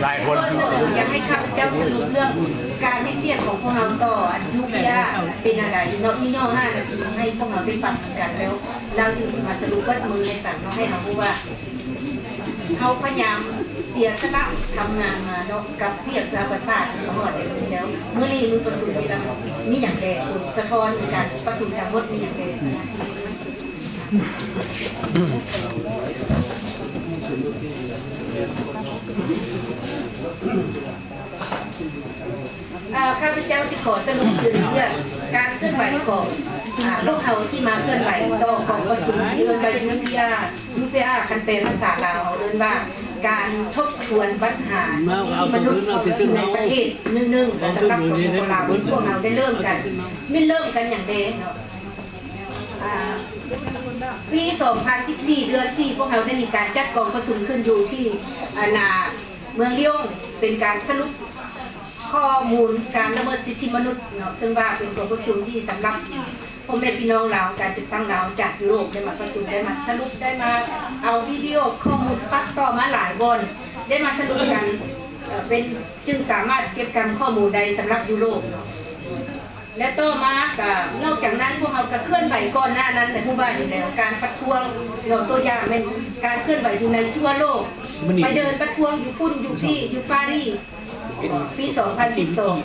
ຫຼາຍຄົນ ຢາກໃຫ້ຂ້າພະເຈົ້າສະຫຼຸບເລື່ອງການເຮັດວຽກຂອງພວກເຮົາຕໍ່ອັນຢູພີອາເປັນອັນໃດເນາະ ມີຫຍໍ້ຫ້ານາທີໃຫ້ພວກເຮົາໄດ້ຟັງນຳກັນ ແລ້ວລາວຈຶ່ງຊິມາສະຫຼຸບເບິດມື້ໃຫ້ຟັງເນາະ ໃຫ້ເຮົາຮູ້ວ່າ ເຮົາພະຍາຍາມເສຍສະຫຼະທຳງານມາເນາະ ກັບວຽກສະຫະປະຊາຊາດມາຮອດມື້ນີ້ແລ້ວ ມື້ນີ້ມື້ປະຊຸມນີ້ລະ ມີຫຍັງແດ່ ຜົນສະທ້ອນການປະຊຸມທັງໝົດມີຫຍັງແດ່ ເອີ ຂ້າພະເຈົ້າຊິຂໍສະຫຼຸບເຖິງເລື່ອງການເຄື່ອນໄຫວຂອງ ອາ ພວກເຮົາທີ່ມາເຄື່ອນໄຫວຕໍ່ກອງປະຊຸມທີ່ເອີ້ນວ່າ ຢູພີອາ ຢູພີອາ ຄັນແປພາສາລາວເຮົາເອີ້ນວ່າ ການທົບທວນບັນຫາສິດທິມະນຸດຢູ່ໃນປະເທດໜຶ່ງໆ ສຳລັບ ສປປ ລາວ ພວກເຮົາໄດ້ເລີ່ມກັນ ແມ່ນເລີ່ມກັນຫຍັງແດ່ເນາະ ອາ ປີສອງພັນສິບສີ່ ເດືອນສີ່ ພວກເຮົາໄດ້ມີການຈັດກອງປະຊຸມຂຶ້ນຢູ່ທີ່ ອາ ນາ ເມືອງລຽວ ເປັນການສະຫຼຸບຂໍ້ມູນການລະເມີດສິດທິມະນຸດເນາະ ເຊິ່ງວ່າເປັນກອງປະຊຸມທີ່ສຳລັບພໍ່ແມ່ພີ່ນ້ອງລາວ ການຈັດຕັ້ງລາວຈາກຢູໂຣບໄດ້ມາປະຊຸມ ໄດ້ມາສະຫຼຸບ ໄດ້ມາເອົາວິດີໂອຂໍ້ມູນປະຕໍ່ມາຫຼາຍບ່ອນ ໄດ້ມາສະຫຼຸບກັນ ເອີ ເປັນ ຈຶ່ງສາມາດເກັບກຳຂໍ້ມູນໄດ້ສຳລັບຢູໂຣບເນາະ ແລະ ຕໍ່ມາກະ ນອກຈາກນັ້ນ ພວກເຮົາກະເຄື່ອນໄຫວກ່ອນໜ້ານັ້ນໃນໝູ່ບ້ານຢູ່ແລ້ວ ການປະທ້ວງເນາະ ຕົວຢ່າງແມ່ນການເຄື່ອນໄຫວຢູ່ໃນທົ່ວໂລກ ໄປເດີນປະທ້ວງຢູ່ພຸ້ນຢູ່ພີ້ ຢູ່ປາຣີ ປີສອງພັນສິບສອງ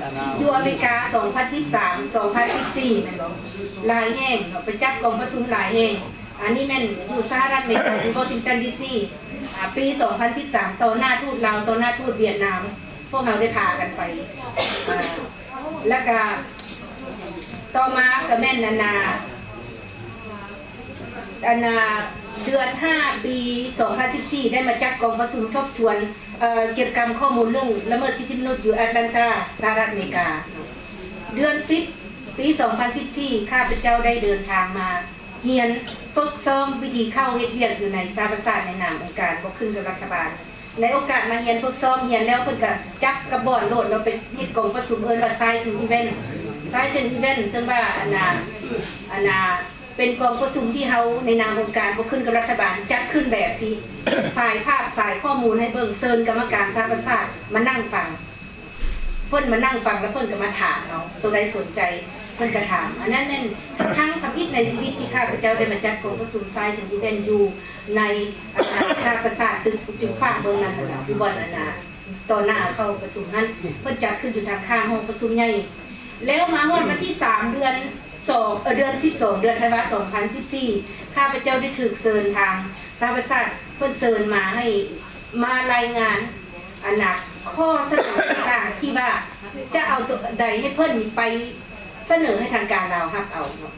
ຢູ່ອາເມລິກາ ສອງພັນສິບສາມ ສອງພັນສິບສີ່ ແມ່ນບໍ່ ຫຼາຍແຫ່ງເນາະ ໄປຈັດກອງປະຊຸມຫຼາຍແຫ່ງ ອັນນີ້ແມ່ນຢູ່ສະຫະລັດອາເມລິກາ ຢູ່ວໍຊິງຕັນ ດີຊີ ອາ ປີສອງພັນສິບສາມ ຕໍ່ໜ້າທູດລາວ ຕໍ່ໜ້າທູດຫວຽດນາມ ພວກເຮົາໄດ້ພາກັນໄປ ອາ ແລ້ວກະຕໍ່ມາກະແມ່ນອັນນາ ອັນນາ ເດືອນຫ້າ ປີສອງພັນສິບສີ່ ໄດ້ມາຈັດກອງປະຊຸມທົບທວນ ເອີ ກິດຈະກຳຂໍ້ມູນເລື່ອງລະເມີດສິດທິມະນຸດຢູ່ແອັດແລນຕາ ສະຫະລັດອາເມລິກາ. ເດືອນສິບ ປີສອງພັນສິບສີ່ ຂ້າພະເຈົ້າໄດ້ເດີນທາງມາ ຮຽນຝຶກຊ້ອມວິທີເຂົ້າເຮັດວຽກຢູ່ໃນສະຫະປະຊາຊາດໃນນາມອົງການບໍ່ຂຶ້ນກັບລັດຖະບານ. ໃນໂອກາດມາຮຽນຝຶກຊ້ອມ ຮຽນແລ້ວເພິ່ນກະຈັບກັບບ່ອນໂລດເນາະ ໄປເຮັດກອງປະຊຸມເອີ້ນວ່າ Science Event Science Event ເຊິ່ງວ່າອັນນາ ອັນນາ ເປັນກອງປະຊຸມທີ່ເຮົາໃນນາມອົງການບໍ່ຂຶ້ນກັບລັດຖະບານຈັດຂຶ້ນແບບຊິ ສາຍພາບສາຍຂໍ້ມູນໃຫ້ເບິ່ງ ເຊີນກຳມະການສະຫະປະຊາຊາດມານັ່ງຟັງ. ເພິ່ນມານັ່ງຟັງແລ້ວເພິ່ນກະມາຖາມເຮົາ ໂຕໃດສົນໃຈເພິ່ນກະຖາມ. ອັນນັ້ນແມ່ນຄັ້ງທຳອິດໃນຊີວິດທີ່ຂ້າພະເຈົ້າໄດ້ມາຈັດກອງປະຊຸມ Science Event ຢູ່ໃນ ອາ ສະຫະປະຊາຊາດ ຕຶກຈຸກຝາກເບິ່ງນັ້ນຫັ້ນລະ ຢູ່ບ່ອນອັນນາ ຕໍ່ໜ້າເຂົ້າປະຊຸມຫັ້ນ ເພິ່ນຈັດຂຶ້ນຢູ່ທາງຂ້າງຫ້ອງປະຊຸມໃຫຍ່. ແລ້ວມາຮອດວັນທີສາມ ເດືອນສອງ ເອີ ເດືອນສິບສອງ ເດືອນທັນວາ ສອງພັນສິບສີ່ ຂ້າພະເຈົ້າໄດ້ຖືກເຊີນທາງສະຫະປະຊາຊາດ ເພິ່ນເຊີນມາໃຫ້ມາລາຍງານ ອັນນາ ຂໍ້ສະເໜີຕ່າງໆ ທີ່ວ່າຈະເອົາໂຕໃດໃຫ້ເພິ່ນໄປສະເໜີໃຫ້ທາງການລາວຮັບເອົາເນາະ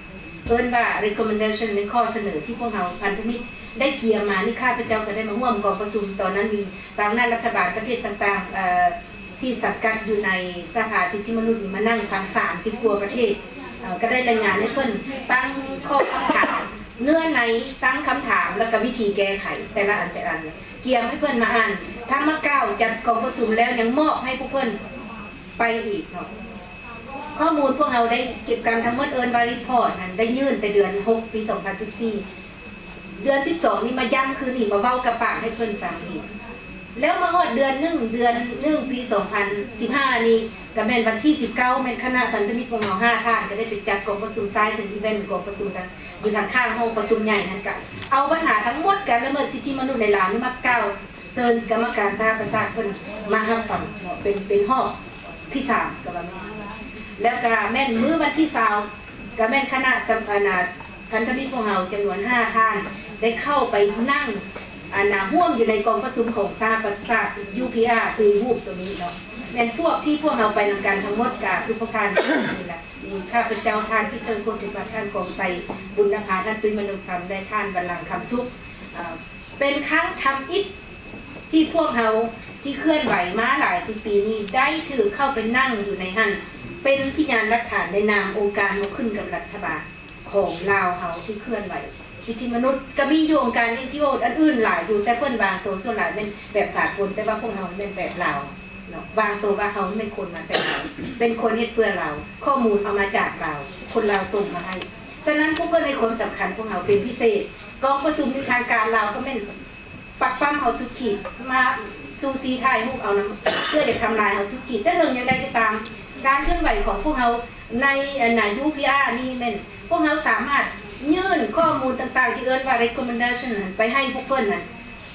ເອີ້ນວ່າ recommendation ແມ່ນຂໍ້ສະເໜີທີ່ພວກເຮົາພັນທະມິດໄດ້ກຽມມານີ້ ຂ້າພະເຈົ້າກະໄດ້ມາຮ່ວມກອງປະຊຸມ ຕອນນັ້ນມີຕາງໜ້າລັດຖະບານປະເທດຕ່າງໆ ເອີ ທີ່ສັງກັດຢູ່ໃນສະພາສິດທິມະນຸດນີ້ມານັ່ງຟັງ ສາມສິບກວ່າປະເທດ ເອີ ກະໄດ້ລາຍງານໃຫ້ເພິ່ນຕັ້ງຂໍ້ຄຳຖາມ ເນື້ອໃນ ຕັ້ງຄຳຖາມ ແລ້ວກະວິທີແກ້ໄຂແຕ່ລະອັນແຕ່ລະອັນ ກຽມໃຫ້ເພິ່ນມາອ່ານ ທັງມາກ່າວຈັດກອງປະຊຸມແລ້ວຍັງມອບໃຫ້ພວກເພິ່ນໄປອີກເນາະ. ຂໍ້ມູນພວກເຮົາໄດ້ເກັບກຳທັງໝົດ ເອີ້ນວ່າ report ຫັ້ນ ໄດ້ຍື່ນແຕ່ເດືອນຫົກ ປີສອງພັນສິບສີ່ ເດືອນສິບສອງນີ້ມາຢ້ຳຄືນອີກ ມາເວົ້າກະປາກໃຫ້ເພິ່ນຟັງອີກ. ແລ້ວມາຮອດເດືອນໜຶ່ງ ເດືອນໜຶ່ງ ປີສອງພັນສິບຫ້ານີ້ ກະແມ່ນວັນທີສິບເກົ້າ ແມ່ນຄະນະພັນທະມິດຂອງເຮົາຫ້າທ່ານ ກະໄດ້ໄປຈັດກອງປະຊຸມ Science Event ກອງປະຊຸມຢູ່ທາງຂ້າງຫ້ອງປະຊຸມໃຫຍ່ຫັ້ນ ກະເອົາບັນຫາທັງໝົດການລະເມີດສິດທິມະນຸດໃນລາວນີ້ມາກ່າວເຊີນກຳມະການສະຫະປະຊາຊາຊາດເພິ່ນມາຮັບຟັງເນາະ ເປັນ ເປັນຮອບທີສາມ ກະວ່າແມ່ນ. ແລ້ວກະແມ່ນມື້ວັນທີຊາວ ກະແມ່ນຄະນະສຳ ອັນນາ ພັນທະມິດພວກເຮົາຈຳນວນຫ້າທ່ານ ໄດ້ເຂົ້າໄປນັ່ງ ອັນນາ ຮ່ວມຢູ່ໃນກອງປະຊຸມຂອງສະຫະປະຊາຊາດ ຢູພີອາ ຄືຮູບໂຕນີ້ເນາະ ແມ່ນພວກທີ່ພວກເຮົາໄປນຳກັນທັງໝົດ ກະຄືພວກທ່ານນີ້ລະ ມີຂ້າພະເຈົ້າ ທ່ານ ອີເຕີ ໂຄສິວັດ ທ່ານ ກອງໄຊ ບຸນນະພາ ທ່ານ ຕຸ້ຍ ມະນຸຄຳ ແລະ ທ່ານ ວັນລັງ ຄຳສຸກ ເປັນຄັ້ງທຳອິດ ທີ່ພວກເຮົາທີ່ເຄື່ອນໄຫວມາຫຼາຍສິບປີນີ້ ໄດ້ຖືກເຂົ້າໄປນັ່ງຢູ່ໃນຫັ້ນ ເປັນພະຍານຫຼັກຖານໃນນາມອົງການບໍ່ຂຶ້ນກັບລັດຖະບານຂອງລາວເຮົາທີ່ເຄື່ອນໄຫວສິດທິມະນຸດ. ກະມີຢູ່ອົງການ ເອັນຈີໂອ ອັນອື່ນຫຼາຍຢູ່ ແຕ່ເພິ່ນວາງໂຕສ່ວນຫຼາຍແມ່ນແບບສາກົນ ແຕ່ວ່າພວກເຮົາແມ່ນແບບລາວເນາະ ວາງໂຕວ່າເຮົາແມ່ນຄົນມາແຕ່ລາວ ເປັນຄົນເຮັດເພື່ອລາວ ຂໍ້ມູນເອົາມາຈາກລາວ ຄົນລາວສົ່ງມາໃຫ້. ສະນັ້ນພວກເພິ່ນໃຫ້ຄວາມສຳຄັນພວກເຮົາເປັນພິເສດ. ກອງປະຊຸມຢູ່ທາງການລາວກະແມ່ນ ປັກປ້ຳເຮົາສຸດຂີດ ມາ ຊູຊີຖ່າຍຮູບເອົານຳ ເພື່ອຈະທຳລາຍເຮົາສູ່ກີ້. ແຕ່ເຖິງຢ່າງໃດກໍຕາມ ການເຄື່ອນໄຫວຂອງພວກເຮົາໃນ ອັນນ່າ ຢູ ພີ ອາ ນີ້ແມ່ນ ພວກເຮົາສາມາດຍື່ນຂໍ້ມູນຕ່າງໆ ທີ່ເອີ້ນວ່າ ເຣັກຄໍເມັນເດຊັນ ນັ້ນໄປໃຫ້ພວກເພິ່ນນັ້ນ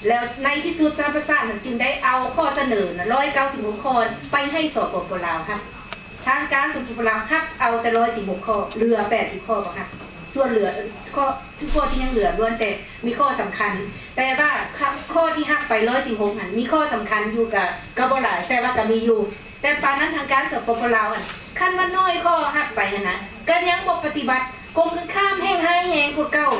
ແລ້ວໃນທີ່ສຸດສະຫະປະຊາຊາດນັ້ນຈຶ່ງໄດ້ເອົາຂໍ້ສະເໜີນັ້ນ ຮ້ອຍເກົ້າສິບຫົກຂໍ້ ໄປໃຫ້ ສປປ ລາວ ຮັບ. ທາງການ ສປປ ລາວ ຮັບເອົາແຕ່ຮ້ອຍສິບຫົກຂໍ້ ເຫຼືອແປດສິບຂໍ້ບໍ່ຮັບ. ສ່ວນເຫຼືອ ຂໍ້ ທຸກຂໍ້ທີ່ຍັງເຫຼືອລ້ວນແຕ່ມີຂໍ້ສຳຄັນ ແຕ່ວ່າ ຂໍ້ທີ່ຮັບໄປຮ້ອຍສິບຫົກຫັ້ນ ມີຂໍ້ສຳຄັນຢູ່ກະ ກະບໍ່ຫຼາຍ ແຕ່ວ່າກະມີຢູ່. ແຕ່ປານນັ້ນທາງການ ສປປ ລາວ ຫັ້ນ ຄັນວ່ານ້ອຍຂໍ້ຮັບໄປຫັ້ນນະ ກະຍັງບໍ່ປະຕິບັດ ກົງກັນຂ້າມແຮ່ງຮ້າຍແຮງກວ່າເກົ່າ.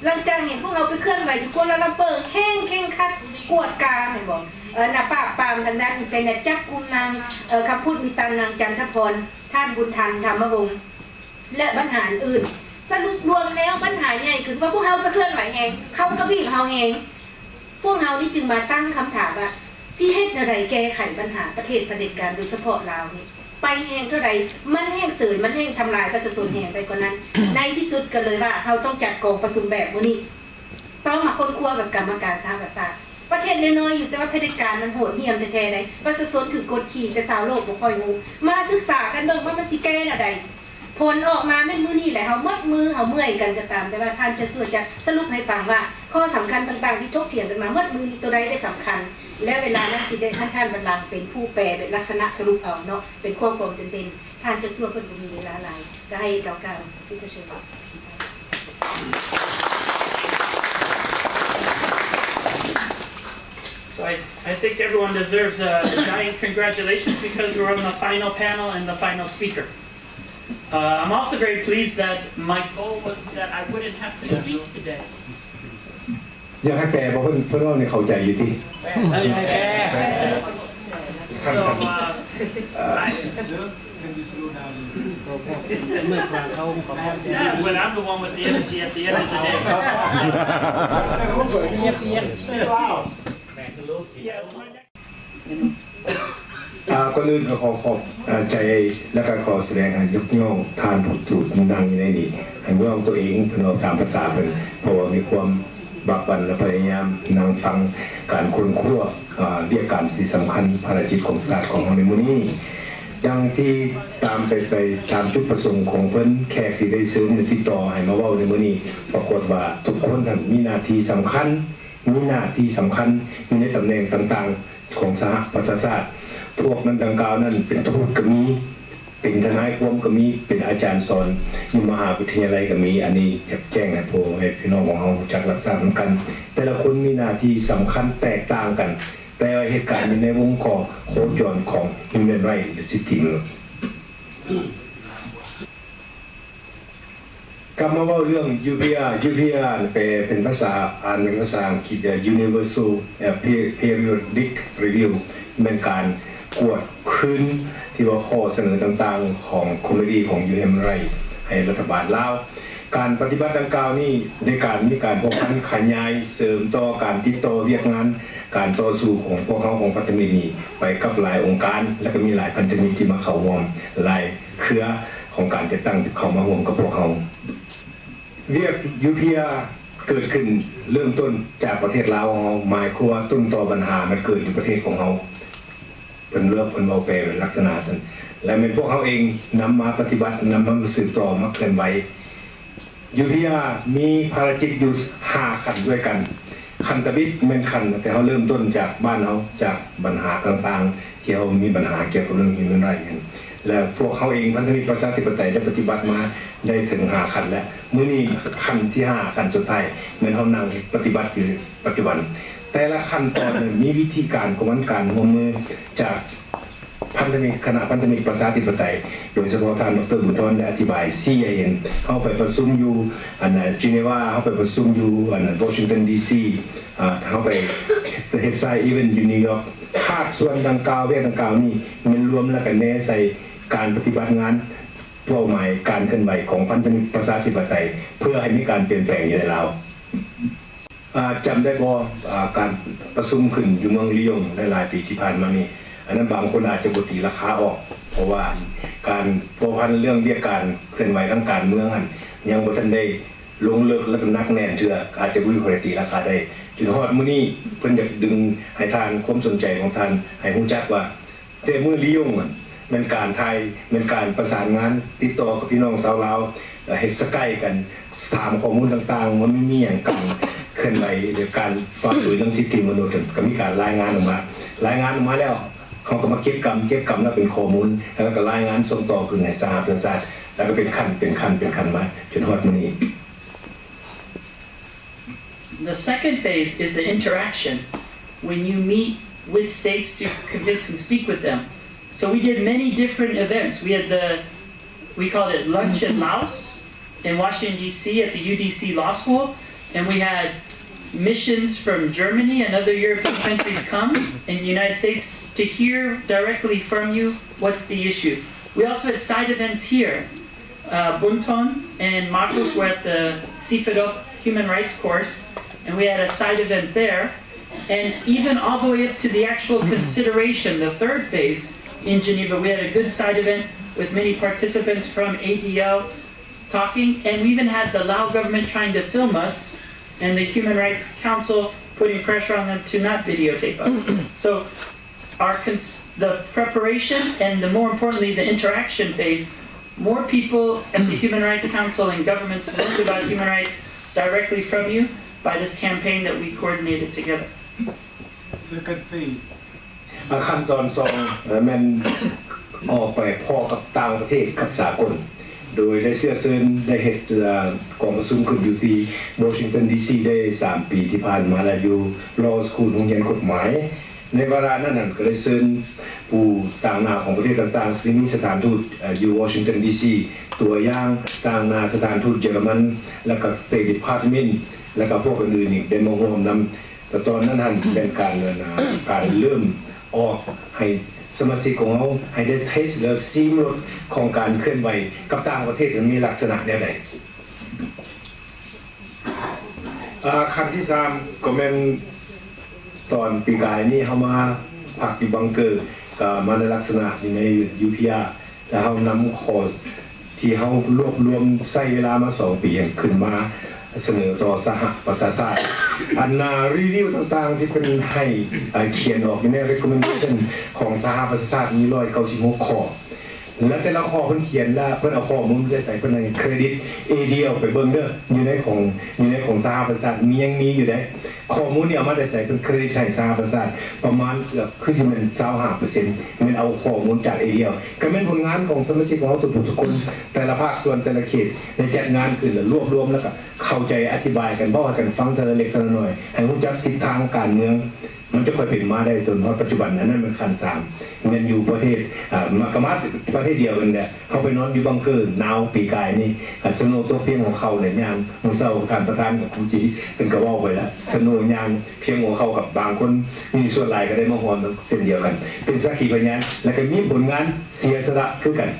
ຫຼັງຈາກເຫັນພວກເຮົາໄປເຄື່ອນໄຫວຢູ່ກົວລາລຳເປີ ແຮ່ງເຄັ່ງຄັດກວດກາແມ່ນບໍ່ ເອີ ນະ ປາບປາມທາງດ້ານອິນເຕີເນັດ ຈັບກຸມນາງ ເອີ ຄຳພຸດ ມີຕານ ນາງຈັນທະພອນ ທ່ານບຸນທັນ ທຳມະວົງ ແລະ ບັນຫາອື່ນໆ. ສະຫຼຸບລວມແລ້ວ ບັນຫາໃຫຍ່ຄືວ່າພວກເຮົາໄປເຄື່ອນໄຫວແຮງ ເຂົາກະບີບເຮົາແຮງ. ພວກເຮົານີ້ຈຶ່ງມາຕັ້ງຄຳຖາມວ່າ ຊິເຮັດແນວໃດແກ້ໄຂບັນຫາປະເທດຜະເດັດການ ໂດຍສະເພາະລາວນີ້ ໄປແຮງເທົ່າໃດ ມັນແຮ່ງເສີຍ ມັນແຮ່ງທຳລາຍປະຊາຊົນແຮງໄປກວ່ານັ້ນ. ໃນທີ່ສຸດກໍເລີຍວ່າ ເຮົາຕ້ອງຈັດກອງປະຊຸມແບບມື້ນີ້ ຕ້ອງມາຄົ້ນຄວ້າກັບກຳມະການສະຫະປະຊາຊາດ. ປະເທດນ້ອຍໆຢູ່ ແຕ່ວ່າຜະເດັດການມັນໂຫດຫ້ຽມແທ້ໆໃດ໋. ປະຊາຊົນຖືກກົດຂີ່ ແຕ່ຊາວໂລກບໍ່ຄ່ອຍຮູ້. ມາສຶກສາກັນເບິ່ງວ່າມັນຊິແກ້ແນວໃດ. ຜົນອອກມາແມ່ນມື້ນີ້ແຫຼະ ເຮົາໝົດມື ເຮົາເມື່ອຍກັນກໍຕາມ ແຕ່ວ່າທ່ານຈະຊວຍຈະສະຫຼຸບໃຫ້ຟັງວ່າ ຂໍ້ສຳຄັນຕ່າງໆທີ່ຖົກຖຽງກັນມາໝົດມື້ນີ້ ໂຕໃດໄດ້ສຳຄັນ ແລະ ເວລານັ້ນຊິໄດ້ໃຫ້ທ່ານບັນລັງເປັນຜູ້ແປ ເປັນລັກສະນະສະຫຼຸບເອົາເນາະ ເປັນຄວາມຄວາມເປັນເປັນ. ທ່ານຈະຊວຍເພິ່ນບໍ່ມີເວລາຫຼາຍ ກໍໃຫ້ເຈົ້າກ່າວ ພິຈາເຊີນ. So I, I think everyone deserves a giant congratulations because we're on the final panel and the final speaker. Uh, I'm also very pleased that my goal was that I wouldn't have to speak today. ຢາກໃຫ້ແປບໍ່ ເພິ່ນ ເພິ່ນເວົ້ານີ້ເຂົ້າໃຈຢູ່ຕິ? ເຂົ້າໃຈ. So, uh, I, ເມື່ອການເຂົາ I'm sad when I'm the one with the energy at the end of the day. ອ່າ ກ່ອນອື່ນກໍຂໍຂອບ ເອີ ໃຈ ແລະ ກໍຂໍສະແດງ ອ່າ ຍົກຍ້ອງທ່ານຜູ້ຖືກນັ່ງຢູ່ໃນນີ້ ໃຫ້ຍ້ອງຕົວເອງ ເພິ່ນເວົ້າຕາມພາສາເພິ່ນ ເພາະວ່າມີຄວາມບັກບັ່ນ ແລະ ພະຍາຍາມນັ່ງຟັງການຄົ້ນຄວ້າ ອ່າ ວຽກການທີ່ສຳຄັນ ພາລະກິດຂອງຊາດຂອງເຮົາໃນມື້ນີ້. ດັ່ງທີ່ຕາມໄປ ໄປຕາມຈຸດປະສົງຂອງເພິ່ນ ແຂກທີ່ໄດ້ເຊີນ ແລະ ຕິດຕໍ່ໃຫ້ມາເວົ້າໃນມື້ນີ້ ປາກົດວ່າທຸກຄົນນັ້ນມີໜ້າທີ່ສຳຄັນ ມີໜ້າທີ່ສຳຄັນຢູ່ໃນຕຳແໜ່ງຕ່າງໆຂອງສະຫະປະຊາຊາດ. ພວກນັ້ນ ດັ່ງກ່າວນັ້ນ ເປັນທູດກໍມີ, ເປັນທະນາຍຄວາມກໍມີ, ເປັນອາຈານສອນຢູ່ມະຫາວິທະຍາໄລກໍມີ. ອັນນີ້ຢາກແຈ້ງໃຫ້ພໍ່ແມ່ພີ່ນ້ອງຂອງເຮົາຮູ້ຈັກຮັບຊາບນຳກັນ. ແຕ່ລະຄົນມີໜ້າທີ່ສຳຄັນແຕກຕ່າງກັນ, ແຕ່ວ່າເຮັດການຢູ່ໃນວົງຂໍ້ໂຄຈອນຂອງ Human Rights ຫຼື ສິດທິມະນຸດ. ກັບມາເວົ້າເລື່ອງ UPR UPR ແປເປັນພາສາ ອ່ານເປັນພາສາອັງກິດ Universal Periodic Review ແມ່ນການກວດຄືນທີ່ວ່າຂໍ້ສະເໜີຕ່າງໆຂອງ Committee ຂອງ Human Rights ໃຫ້ລັດຖະບານລາວ. ການປະຕິບັດດັ່ງກ່າວນີ້ ໃນການມີການພົວພັນຂະຫຍາຍເສີມຕໍ່ການຕິດຕໍ່ວຽກງານ ການຕໍ່ສູ້ຂອງພວກເຮົາຂອງພັນທະມິດນີ້ ໄປກັບຫຼາຍອົງການ ແລະ ກໍມີຫຼາຍພັນທະມິດທີ່ມາເຂົ້າຮ່ວມ ຫຼາຍເຄືອຂອງການຈັດຕັ້ງທີ່ເຂົ້າມາຮ່ວມກັບພວກເຮົາ. ວຽກ UPR ເກີດຂຶ້ນເລີ່ມຕົ້ນຈາກປະເທດລາວຂອງເຮົາ ໝາຍຄວາມວ່າຕົ້ນຕໍບັນຫາມັນເກີດຢູ່ປະເທດຂອງເຮົາ. ເພິ່ນເລືອກ ເພິ່ນເວົ້າແປເປັນລັກສະນະຊັ້ນ ແລະ ແມ່ນພວກເຮົາເອງນຳມາປະຕິບັດ ນຳມາສືບຕໍ່ມາເຄື່ອນໄຫວ. ຢູພີອາ ມີພາລະກິດຢູ່ຫ້າຂັ້ນດ້ວຍກັນ. ຂັ້ນທຳອິດແມ່ນຂັ້ນ ແຕ່ເຮົາເລີ່ມຕົ້ນຈາກບ້ານເຮົາ ຈາກບັນຫາຕ່າງໆ ທີ່ເຮົາມີບັນຫາກ່ຽວກັບເລື່ອງ Human Rights ແລະ ພວກເຮົາເອງ ພັນທະມິດປະຊາທິປະໄຕ ໄດ້ປະຕິບັດມາໄດ້ເຖິງຫ້າຂັ້ນແລ້ວ. ມື້ນີ້ຂັ້ນທີຫ້າ ຂັ້ນສຸດທ້າຍ ແມ່ນເຮົານັ່ງປະຕິບັດຢູ່ປັດຈຸບັນ. ແຕ່ລະຂັ້ນຕອນນັ້ນມີວິທີການຂອງມັນ ການຮ່ວມມືຈາກ ພັນທະມິດ ຄະນະພັນທະມິດປະຊາທິປະໄຕ ໂດຍສະເພາະທ່ານ ດຣ. ບຸນທອນ ໄດ້ອະທິບາຍຊີ້ໃຫ້ເຫັນ. ເຮົາໄປປະຊຸມຢູ່ ອັນ Geneva ເຮົາໄປປະຊຸມຢູ່ ອັນ Washington D C ອ່າ ເຮົາໄປເຮັດ side event ຢູ່ New York. ພາກສ່ວນດັ່ງກ່າວ ວຽກດັ່ງກ່າວນີ້ແມ່ນລວມ ແລ້ວກໍແນໃສ່ການປະຕິບັດງານ ເປົ້າໝາຍການເຄື່ອນໄຫວຂອງພັນທະມິດປະຊາທິປະໄຕ ເພື່ອໃຫ້ມີການປ່ຽນແປງຢູ່ໃນລາວ. ອ່າ ຈຳໄດ້ບໍ່ ອ່າ ການປະຊຸມຂຶ້ນຢູ່ເມືອງລີຢອງໃນຫຼາຍປີທີ່ຜ່ານມານີ້ ອັນນັ້ນບາງຄົນອາດຈະບໍ່ຕີລາຄາອອກ ເພາະວ່າການພົວພັນເລື່ອງວຽກການເຄື່ອນໄຫວທາງການເມືອງຫັ້ນ ຍັງບໍ່ທັນໄດ້ລົງເລິກ ແລະ ກໍໜັກແໜ້ນເທື່ອ ອາດຈະບໍ່ມີໃຜຕີລາຄາໄດ້. ຈົນຮອດມື້ນີ້ ເພິ່ນຢາກດຶງໃຫ້ທ່ານ ຄວາມສົນໃຈຂອງທ່ານໃຫ້ຮູ້ຈັກວ່າ ແຕ່ມື້ລີຍົງຫັ້ນ ແມ່ນການຖ່າຍ ແມ່ນການປະສານງານ ຕິດຕໍ່ກັບພີ່ນ້ອງຊາວລາວ ເຮັດສະໄກກັນ ຖາມຂໍ້ມູນຕ່າງໆ ວ່າມັນມີຫຍັງ ການເຄື່ອນໄຫວ ຫຼື ການຝ່າຝືນເລື່ອງສິດທິມະນຸດ ກໍມີການລາຍງານອອກມາ ລາຍງານອອກມາແລ້ວ ເຮົາກໍມາເກັບກຳ ເກັບກຳແລ້ວເປັນຂໍ້ມູນ ແລ້ວກໍລາຍງານສົ່ງຕໍ່ຄືນໃຫ້ສະຫະປະຊາຊາດ ແລ້ວກໍເປັນຂັ້ນ ເປັນຂັ້ນ ເປັນຂັ້ນມາ ຈົນຮອດມື້ນີ້. The second phase is the interaction, when you meet with states to convince and speak with them. So we did many different events. We had the, we called it Lunch in Laos in Washington, D C at the U D C Law School. And we had missions from Germany and other European countries come in the United States to hear directly from you what's the issue. We also had side events here. Uh, Bunton and Marcus were at the CIFODOP Human Rights Course, and we had a side event there. And even all the way up to the actual consideration, the third phase in Geneva, we had a good side event with many participants from A D L talking, and we even had the Lao government trying to film us, and the Human Rights Council putting pressure on them to not videotape us. So our cons- the preparation and the, more importantly, the interaction phase, more people at the Human Rights Council and governments learned about human rights directly from you by this campaign that we coordinated together. Second phase. ຂັ້ນຕອນສອງແມ່ນອອກໄປພໍ້ກັບຕ່າງປະເທດ ກັບສາກົນ ໂດຍໄດ້ເຊື້ອເຊີນ ໄດ້ເຮັດກອງປະຊຸມຂຶ້ນຢູ່ທີ່ Washington D C ໄດ້ສາມປີທີ່ຜ່ານມາ ແລະ ຢູ່ Law School ໂຮງຮຽນກົດໝາຍ. ໃນວາລະນັ້ນຫັ້ນກໍໄດ້ເຊີນຜູ້ຕາງໜ້າຂອງປະເທດຕ່າງໆ ທີ່ມີສະຖານທູດຢູ່ Washington D C ຕົວຢ່າງຕາງໜ້າສະຖານທູດເຢຍລະມັນ ແລ້ວກໍ State Department ແລ້ວກໍພວກອື່ນໆອີກ ໄດ້ມາຮ່ວມນຳ. ແລະຕອນນັ້ນຫັ້ນແມ່ນການ ການເລີ່ມອອກໃຫ້ສະມາຊິກຂອງເຮົາ ໃຫ້ໄດ້ເທສ ແລະ ຊີມລົດຂອງການເຄື່ອນໄຫວກັບຕ່າງປະເທດ ມັນມີລັກສະນະແນວໃດ. ອາ ຂັ້ນທີສາມກໍແມ່ນຕອນປີກາຍນີ້ເຮົາມາພັກຢູ່ບັງເກີ ກໍມາໃນລັກສະນະຢູ່ໃນ UPR ແລະເຮົານຳຂໍ້ທີ່ເຮົາລວບລວມໃຊ້ເວລາມາສອງປີຫັ້ນ ຂຶ້ນມາສະເໜີຕໍ່ສະຫະປະຊາຊາດ. ອັນ review ຕ່າງໆທີ່ເພິ່ນໃຫ້ຂຽນອອກຢູ່ໃນ recommendation ຂອງສະຫະປະຊາຊາດມີຮ້ອຍເກົ້າສິບຫົກຂໍ້. ແລະແຕ່ລະຂໍ້ເພິ່ນຂຽນລະເພິ່ນເອົາຂໍ້ມູນມາແຕ່ໃສ ເພິ່ນໃຫ້ເຄຣດິດ ADL ໄປເບິ່ງເດີ ຢູ່ໃນຂອງ ຢູ່ໃນຂອງສະຫະປະຊາຊາດມີ ຍັງມີຢູ່ເດ້. ຂໍ້ມູນນີ້ເອົາມາແຕ່ໃສ ເພິ່ນເຄຣດິດໃຫ້ສະຫະປະຊາຊາດປະມານເກືອບຄືຊິແມ່ນຊາວຫ້າເປີເຊັນ ແມ່ນເອົາຂໍ້ມູນຈາກ ADL ກໍແມ່ນຜົນງານຂອງສະມາຊິກຂອງເຮົາທຸກຜູ້ທຸກຄົນ ແຕ່ລະພາກສ່ວນ ແຕ່ລະເຂດ ໄດ້ຈັດງານຂຶ້ນ ລະລວບລວມ ລະກະເຂົ້າໃຈ ອະທິບາຍກັນ ເວົ້າໃຫ້ກັນຟັງເທື່ອລະເລັກເທື່ອລະໜ້ອຍ ໃຫ້ຮູ້ຈັກທິດທາງການເມືອງ ມັນຈະຄ່ອຍເປັນມາໄດ້ຈົນຮອດປັດຈຸບັນ. ອັນນັ້ນແມ່ນຂັ້ນສາມ ແມ່ນຢູ່ປະເທດ ອາ ມາກະມາປະເທດດຽວກັນແຫຼະ ເຮົາໄປນອນຢູ່ບັງເກີໜາວປີກາຍນີ້ ຄັນສະໂນຕົກພຽງຫົວເຂົ່າແຫຼະ ຍ່າງມື້ເຊົ້າທ່ານປະທານກັບຄູສີເພິ່ນກະເວົ້າໄປລະ ສະໂນຍ່າງພຽງຫົວເຂົ່າ ກັບບາງຄົນມີສ່ວນຫຼາຍກະໄດ້ມາຮ່ວມນຳເຊັ່ນດຽວກັນ ເປັນສັກຂີພະຍານ ແລະກະມີຜົນງານເສຍສະຫຼະຄືກັນ.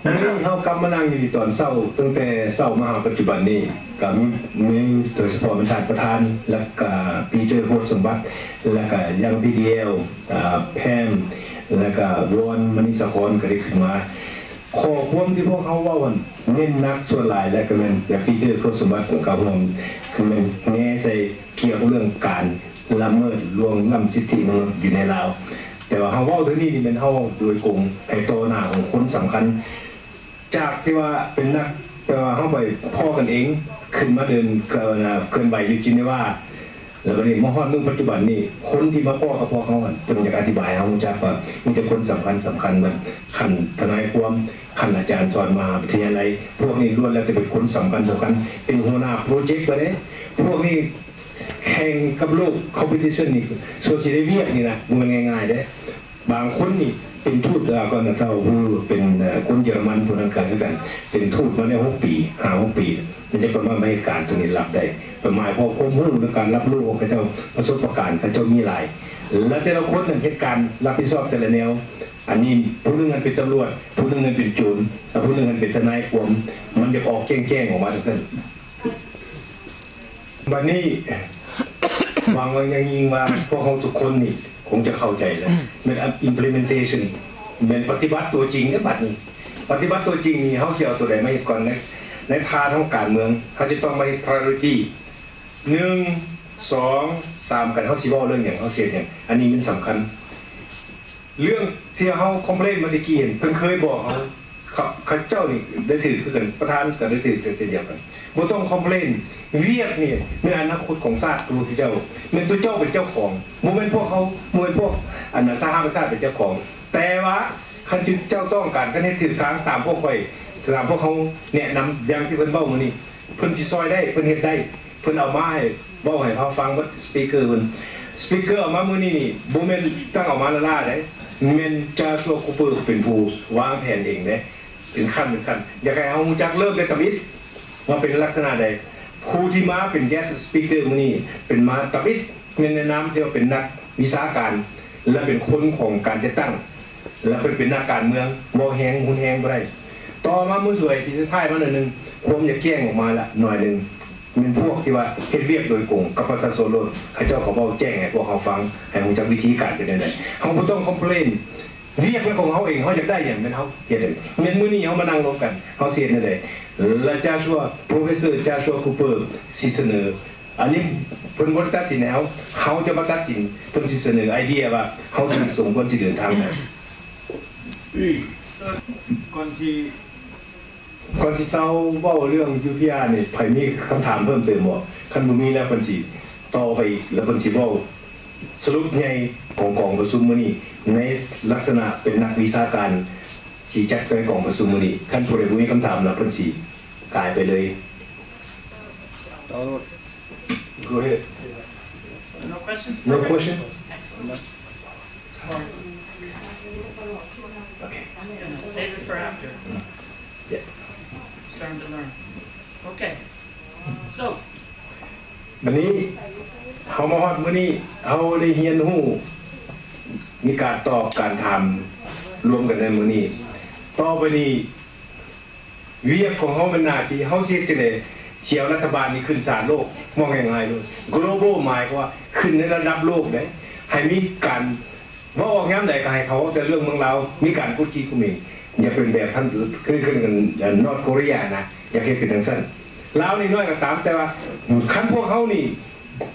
ມື້ນີ້ເຮົາກັບມານັ່ງຢູ່ນີ້ຕອນເຊົ້າ ຕັ້ງແຕ່ເຊົ້າມາຫາປັດຈຸບັນນີ້ ກະມີ ມີໂດຍສະເພາະແມ່ນທ່ານປະທານ ແລະກະປີເຕີ ໂພດສົມບັດ ແລະກະຍັງ PDL ອາ ແພມ ແລະກະວອນ ມະນີສາຄອນ ກະໄດ້ຂຶ້ນມາ. ຂໍ້ຄວາມທີ່ພວກເຮົາເວົ້າຫັ້ນ ເນັ້ນໜັກສ່ວນຫຼາຍ ແລະກະແມ່ນ ແລະປີເຕີ ໂພດສົມບັດ ກະຮ່ວມ ກະແມ່ນແນໃສ່ ກ່ຽວກັບເລື່ອງການລະເມີດລ່ວງລ້ຳສິດທິມະນຸດຢູ່ໃນລາວ. ແຕ່ວ່າເຮົາເວົ້າເທື່ອນີ້ນີ້ແມ່ນເຮົາເວົ້າໂດຍກົງໃຫ້ຕໍ່ໜ້າຂອງຄົນສຳຄັນ ຈາກທີ່ວ່າເປັນນັກ ແຕ່ວ່າເຮົາໄປພໍ້ກັນເອງ ຂຶ້ນມາເດີນ ເຄື່ອນໄຫວຢູ່ເຈນີວາ ແລ້ວບາດນີ້ມາຮອດມື້ປັດຈຸບັນນີ້ ຄົນທີ່ມາພໍ້ກັບພວກເຮົາຫັ້ນ ເພິ່ນຢາກອະທິບາຍໃຫ້ເຮົາຮູ້ຈັກວ່າມີແຕ່ຄົນສຳຄັນສຳຄັນໝົດ ຂັ້ນທະນາຍຄວາມ ຂັ້ນອາຈານສອນມະຫາວິທະຍາໄລ ພວກນີ້ລ້ວນແລ້ວແຕ່ເປັນຄົນສຳຄັນສຳຄັນ ເປັນຫົວໜ້າໂປຣເຈັກໄປເດ້. ພວກນີ້ແຂ່ງກັບໂລກ competition ນີ້ ສ່ວນຊິໄດ້ວຽກນີ້ນະ ບໍ່ແມ່ນງ່າຍໆເດ້. ບາງຄົນນີ້ເປັນທູດ ອາ ກ່ອນໜ້າເຈົ້າ ຜູ້ເປັນ ອາ ຄົນເຢຍລະມັນຜູ້ນັ້ນກະຄືກັນ ເປັນທູດມາໄດ້ຫົກປີ ຫ້າຫົກປີ ມັນຈະກະມາເຮັດການໂຕນີ້ຮັບໄດ້ ໝາຍຄວາມ ຄວາມຮູ້ ແລະການຮັບຮູ້ຂອງເຂົາເຈົ້າ ປະສົບປະການເຂົາເຈົ້າມີຫຼາຍ ແລະແຕ່ລະຄົນນັ້ນເຮັດການຮັບຜິດຊອບແຕ່ລະແນວ ອັນນີ້ຜູ້ໜຶ່ງຫັ້ນເປັນຕຳຫຼວດ ຜູ້ໜຶ່ງຫັ້ນເປັນໂຈນ ແລະຜູ້ໜຶ່ງຫັ້ນເປັນທະນາຍຄວາມ ມັນຢາກອອກແຈ້ງໆອອກມາຈັ່ງຊັ້ນ. ບັດນີ້ຫວັງຢ່າງຍິ່ງວ່າພວກເຮົາທຸກຄົນນີ້ຄົງຈະເຂົ້າໃຈແລ້ວ ແມ່ນ implementation ແມ່ນປະຕິບັດຕົວຈິງເດ້. ບັດນີ້ປະຕິບັດຕົວຈິງນີ້ ເຮົາຊິເອົາໂຕໃດມາເຮັດກ່ອນເນາະ? ໃນທາດຂອງການເມືອງ ເຮົາຈະຕ້ອງມາເຮັດ priority ໜຶ່ງ ສອງ ສາມ ກັນ ເຮົາຊິເວົ້າເລື່ອງຫຍັງ ເຮົາຊິເຮັດຫຍັງ ອັນນີ້ມັນສຳຄັນ. ເລື່ອງທີ່ເຮົາ complain ມາແຕ່ກີ້ຫັ້ນ ເພິ່ນເຄີຍບອກເຮົາ ເຂົາ ເຂົາເຈົ້ານີ້ໄດ້ຖືກຄືກັນ ປະທານກໍໄດ້ຖືກເຊັ່ນດຽວກັນ. ບໍ່ຕ້ອງ complain ວຽກນີ້ແມ່ນອະນາຄົດຂອງຊາດພວກເຈົ້າ ແມ່ນຕົວເຈົ້າເປັນເຈົ້າຂອງ ບໍ່ແມ່ນພວກເຮົາ ບໍ່ແມ່ນພວກອັນສະຫະປະຊາຊາດເປັນເຈົ້າຂອງ. ແຕ່ວ່າຄັນເຈົ້າຕ້ອງການ ຄັນເຮັດຖືກທາງຕາມພວກຂ້ອຍ ຕາມພວກເຮົາແນະນຳ ຢ່າງທີ່ເພິ່ນເວົ້າມື້ນີ້ ເພິ່ນຊິຊ່ອຍໄດ້ ເພິ່ນເຮັດໄດ້ ເພິ່ນເອົາມາໃຫ້ ເວົ້າໃຫ້ເຮົາຟັງເບິດ speaker ເພິ່ນ speaker ເອົາມາມື້ນີ້ນີ້ ບໍ່ແມ່ນຕັ້ງເອົາມາລ້າໆໃດ ແມ່ນ Joshua Cooper ເປັນຜູ້ວາງແຜນເອງເດ້ ເປັນຂັ້ນເປັນຂັ້ນ. ຢາກໃຫ້ເຮົາຮູ້ຈັກເລີ່ມແຕ່ທຳອິດວ່າເປັນລັກສະນະໃດ. ຜູ້ທີ່ມາເປັນ guest speaker ມື້ນີ້ ເປັນມາທຳອິດ ແມ່ນໃນນາມທີ່ວ່າເປັນນັກວິຊາການ ແລະ ເປັນຄົນຂອງການຈັດຕັ້ງ ແລະ ເພິ່ນເປັນນັກການເມືອງ ເວົ້າແຮງຮຸນແຮງບໍ່ໄດ້. ຕໍ່ມາມື້ສວຍທີ່ສຸດທ້າຍມາໜ້ອຍໜຶ່ງ ຄວາມຢາກແຈ້ງອອກມາລະໜ້ອຍໜຶ່ງ ແມ່ນພວກທີ່ວ່າເຮັດວຽກໂດຍກົງກັບປະຊາຊົນໂລດ ເຂົາເຈົ້າກໍເວົ້າແຈ້ງໃຫ້ພວກເຮົາຟັງ ໃຫ້ຮູ້ຈັກວິທີການເປັນແນວໃດ. ເຮົາບໍ່ຕ້ອງ complain ວຽກແມ່ນຂອງເຮົາເອງ ເຮົາຢາກໄດ້ຫຍັງແມ່ນເຮົາເຮັດເອງ. ແມ່ນມື້ນີ້ເຮົາມານັ່ງລົມກັນ ເຮົາຊິເຮັດແນວໃດ ແລະ Joshua Professor Joshua Cooper ຊິສະເໜີ ອັນນີ້ເພິ່ນບໍ່ໄດ້ຕັດສິນໃຫ້ເຮົາ ເຮົາຈະມາຕັດສິນ. ເພິ່ນຊິສະເໜີໄອເດຍວ່າເຮົາຊິສົມຄວນຊິເດີນທາງໃດ. ກ່ອນຊິ ກ່ອນຊິເຊົາເວົ້າເລື່ອງ UPR ນີ້ ໃຜມີຄຳຖາມເພີ່ມເຕີມບໍ່? ຄັນບໍ່ມີແລ້ວ ເພິ່ນຊິຕໍ່ໄປອີກ ແລ້ວເພິ່ນຊິເວົ້າສະຫຼຸບໃຫຍ່ຂອງກອງປະຊຸມມື້ນີ້ ໃນລັກສະນະເປັນນັກວິຊາການທີ່ຈັດໃນກອງປະຊຸມມື້ນີ້. ຄັນຜູ້ໃດບໍ່ມີຄຳຖາມລະ ເພິ່ນຊິກາຍໄປເລີຍ. ຕໍ່ໂລດ. Go ahead. No questions? No Perfect. Question? Excellent. Okay. Gonna save it for after. Yeah. Starting to learn. Okay. So, ບັດນີ້ເຮົາມາຮອດມື້ນີ້ ເຮົາໄດ້ຮຽນຮູ້ ມີການຕອບການຖາມລວມກັນໃນມື້ນີ້. ຕໍ່ໄປນີ້ ວຽກຂອງເຮົາແມ່ນໜ້າທີ່ເຮົາຊິເຮັດຈັ່ງໃດ ຊິເອົາລັດຖະບານນີ້ຂຶ້ນສານໂລກ ເວົ້າງ່າຍໆໂລດ. Global ໝາຍຄວາມວ່າຂຶ້ນໃນລະດັບໂລກເດ້ ໃຫ້ມີການເວົ້າອອກຍາມໃດກໍໃຫ້ເຂົາເວົ້າແຕ່ເລື່ອງເມືອງລາວ ມີການກົດຂີ່ຂົ່ມເຫງ. ຢ່າເປັນແບບທ່ານ ຄື ຄື North Korea ນະ ຢາກເຮັດເປັນຈັ່ງຊັ້ນ. ລາວນ້ອຍໆກໍຕາມ ແຕ່ວ່າຄັນພວກເຮົານີ້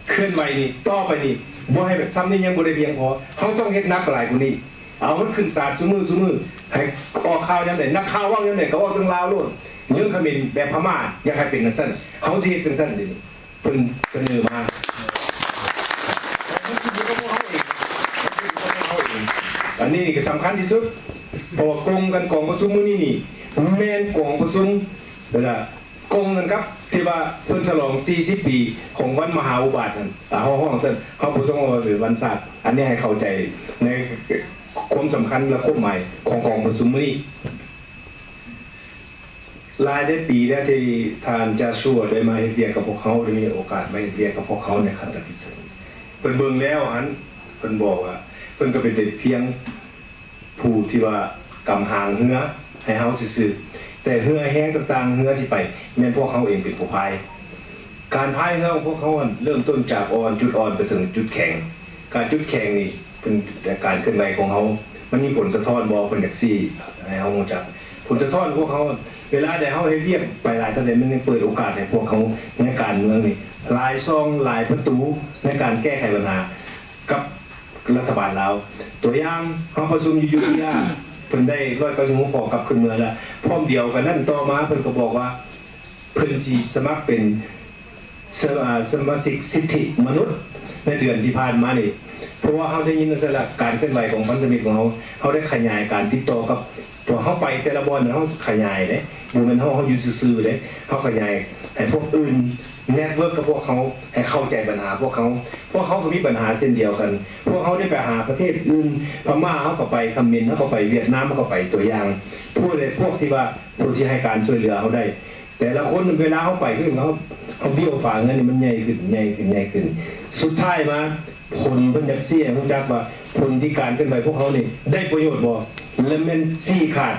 ເຄື່ອນໄຫວນີ້ ຕໍ່ໄປນີ້ ບໍ່ໃຫ້ແບບ ຊ່ຳນີ້ຍັງບໍ່ໄດ້ພຽງພໍ ເຮົາຕ້ອງເຮັດໜັກຫຼາຍກວ່ານີ້. ເອົາມັນຂຶ້ນສານຊຸມື້ ຊຸມື້ ໃຫ້ອອກຂ່າວຍາມໃດ ນັກຂ່າວເວົ້າຍາມໃດກໍເວົ້າເຖິງລາວໂລດ. ເລື່ອງຂະເໝນແບບພະມ້າ ຢາກໃຫ້ເປັນຈັ່ງຊັ້ນ ເຮົາຊິເຮັດຈັ່ງຊັ້ນ. ດຽວນີ້ເພິ່ນສະເໜີມາ ມັນຂຶ້ນຢູ່ກັບພວກເຮົາເອງ ມັນຂຶ້ນຢູ່ກັບພວກເຮົາເອງ. ອັນນີ້ນີ້ກໍສຳຄັນທີ່ສຸດ ເພາະວ່າກົງກັນ ກອງປະຊຸມມື້ນີ້ນີ້ ແມ່ນກອງປະຊຸມ ເວລາ ກົງກັນກັບທີ່ວ່າເພິ່ນສະຫຼອງສີ່ສິບປີຂອງວັນມະຫາອຸບາດນັ້ນ ເຮົາຮ້ອງຊັ້ນ ເຮົາບໍ່ຕ້ອງເອົາໄປເປັນວັນຊາດ. ອັນນີ້ໃຫ້ເຂົ້າໃຈໃນຄວາມສຳຄັນ ແລະ ຄວາມໝາຍຂອງກອງປະຊຸມມື້ນີ້. ຫຼາຍຫຼາຍປີແລ້ວທີ່ທ່ານຈາຊູໄດ້ມາເຮັດວຽກກັບພວກເຮົາ ໄດ້ມີໂອກາດມາເຮັດວຽກກັບພວກເຮົາໃນຂັ້ນຕະປີເທິງ. ເພິ່ນເບິ່ງແລ້ວຫັ້ນ ເພິ່ນບອກວ່າ ເພິ່ນກໍເປັນແຕ່ພຽງ ຜູ້ທີ່ວ່າກຳຫາງເຮືອໃຫ້ເຮົາຊື່ໆ ແຕ່ເຮືອແຮງຕ່າງໆ ເຮືອຊິໄປ ແມ່ນພວກເຮົາເອງເປັນຜູ້ພາຍ. ການພາຍເຮືອຂອງພວກເຮົາຫັ້ນ ເລີ່ມຕົ້ນຈາກອ່ອນ ຈຸດອ່ອນໄປເຖິງຈຸດແຂງ. ການຈຸດແຂງນີ້ເປັນການເຄື່ອນໄຫວຂອງເຮົາ ມັນມີຜົນສະທ້ອນບໍ່ ເພິ່ນຢາກຊີ້ໃຫ້ເຮົາຮູ້ຈັກ. ຜົນສະທ້ອນຂອງພວກເຮົາ ເວລາໃດເຮົາເຮັດວຽກໄປຫຼາຍເທົ່າໃດ ມັນຍັງເປີດໂອກາດໃຫ້ພວກເຮົາໃນການເມືອງນີ້ ຫຼາຍຊ່ອງຫຼາຍປະຕູໃນການແກ້ໄຂບັນຫາ ກັບລັດຖະບານລາວ. ຕົວຢ່າງ ເຮົາປະຊຸມຢູ່ຢູໂທຢາ ເພິ່ນໄດ້ຮ້ອຍເກົ້າສິບຫົກຂໍ້ກັບຂຶ້ນເມືອແລ້ວ. ພ້ອມດຽວກັນນັ້ນ ຕໍ່ມາເພິ່ນກໍບອກວ່າ ເພິ່ນຊິສະໝັກເປັນ ສະ ອາ ສະມາຊິກສິດທິມະນຸດໃນເດືອນທີ່ຜ່ານມານີ້ ເພາະວ່າເຮົາໄດ້ຍິນວ່າຊັ້ນລະ ການເຄື່ອນໄຫວຂອງພັນທະມິດຂອງເຮົາ ເຮົາໄດ້ຂະຫຍາຍການຕິດຕໍ່ກັບ ພວກເຮົາໄປແຕ່ລະບ່ອນ ເຮົາຂະຫຍາຍເດ້ ບໍ່ແມ່ນເຮົາ ເຮົາຢູ່ຊື່ໆເດ້ ເຮົາຂະຫຍາຍໃຫ້ພວກອື່ນ network ກັບພວກເຮົາ ໃຫ້ເຂົ້າໃຈບັນຫາພວກເຮົາ. ພວກເຮົາກໍມີບັນຫາເຊັ່ນດຽວກັນ ພວກເຮົາໄດ້ໄປຫາປະເທດອື່ນ ພະມ້າເຮົາກໍໄປ ຂະເໝນເຮົາກໍໄປ ຫວຽດນາມເຮົາກໍໄປ. ຕົວຢ່າງ ຜູ້ໃດ ພວກທີ່ວ່າ ຜູ້ທີ່ໃຫ້ການຊ່ວຍເຫຼືອເຮົາໄດ້ ແຕ່ລະຄົນເວລາເຮົາໄປຄືເຮົາ ເຮົາ ເຮົາ build ຝາເງິນນີ້ມັນໃຫຍ່ຂຶ້ນ ໃຫຍ່ຂຶ້ນ ໃຫຍ່ຂຶ້ນ. ສຸດທ້າຍມາ ຜົນເພິ່ນຢາກຊີ້ໃຫ້ຮູ້ຈັກວ່າ ຜົນທີ່ການເຄື່ອນໄຫວພວກເຮົານີ້ໄດ້ປະໂຫຍດບໍ່ ແລະ ແມ່ນຊີ້ຂາດ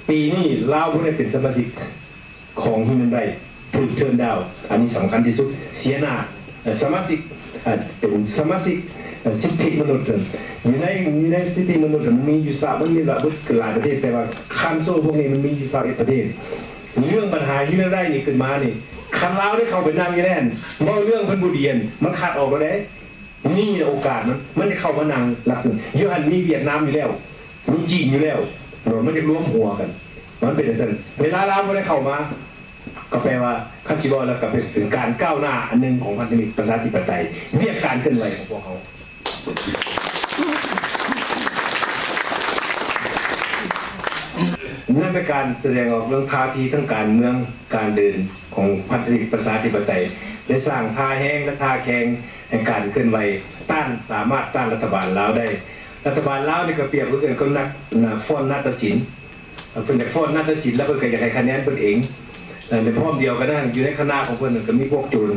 ປີນີ້ລາວບໍ່ໄດ້ເປັນສະມາຊິກຂອງ Human Rights ຖືກ turn down. ອັນນີ້ສຳຄັນທີ່ສຸດ ເສຍໜ້າ ເອີ ສະມາຊິກ ເອີ ເປັນສະມາຊິກ ເອີ ສິດທິມະນຸດ. ຢູ່ໃນ ຢູ່ໃນສິດທິມະນຸດມັນມີຢູ່ຊາວ ມັນມີຫຼາຍ ເບິດຫຼາຍປະເທດ ແຕ່ວ່າ Council ພວກນີ້ມັນມີຢູ່ຊາວເອັດປະເທດ. ເລື່ອງບັນຫາ Human Rights ນີ້ຂຶ້ນມານີ້ ຄັນລາວໄດ້ເຂົ້າໄປນັ່ງຢູ່ໃນຫັ້ນ ເວົ້າເລື່ອງເພິ່ນບໍ່ດີຫັ້ນ ມັນຄັດອອກໂລດເດ້. ນີ້ແຫຼະໂອກາດມັນ ມັນຈະເຂົ້າມານັ່ງລັກສະນະ ຢູ່ຫັ້ນມີຫວຽດນາມຢູ່ແລ້ວ ມີຈີນຢູ່ແລ້ວເນາະ ມັນຈະລວມຫົວກັນ ມັນເປັນຈັ່ງຊັ້ນ. ເວລາລາວບໍ່ໄດ້ເຂົ້າມາ ກໍແປວ່າ ຄັນຊິເວົ້າແລ້ວ ກໍເປັນ ເປັນການກ້າວໜ້າອັນໜຶ່ງຂອງພັນທະມິດປະຊາທິປະໄຕ ວຽກການເຄື່ອນໄຫວຂອງພວກເຮົາ. ນັ້ນເປັນການສະແດງອອກເລື່ອງທ່າທີທາງການເມືອງ ການເດີນຂອງພັນທະມິດປະຊາທິປະໄຕ ໄດ້ສ້າງທ່າແຮງ ແລະ ທ່າແຂງໃຫ້ການເຄື່ອນໄຫວຕ້ານ ສາມາດຕ້ານລັດຖະບານລາວໄດ້. ລັດຖະບານລາວນີ້ກໍປຽບຄືກັນກັບນັກ ນັກຟ້ອນນາດຕະສິນ ເພິ່ນຢາກຟ້ອນນາດຕະສິນ ແລ້ວເພິ່ນກໍຢາກໃຫ້ຄະແນນເພິ່ນເອງ. ໃນພ້ອມດຽວກັນນັ້ນ ຢູ່ໃນຄະນະຂອງເພິ່ນນັ້ນກໍມີພວກໂຈນ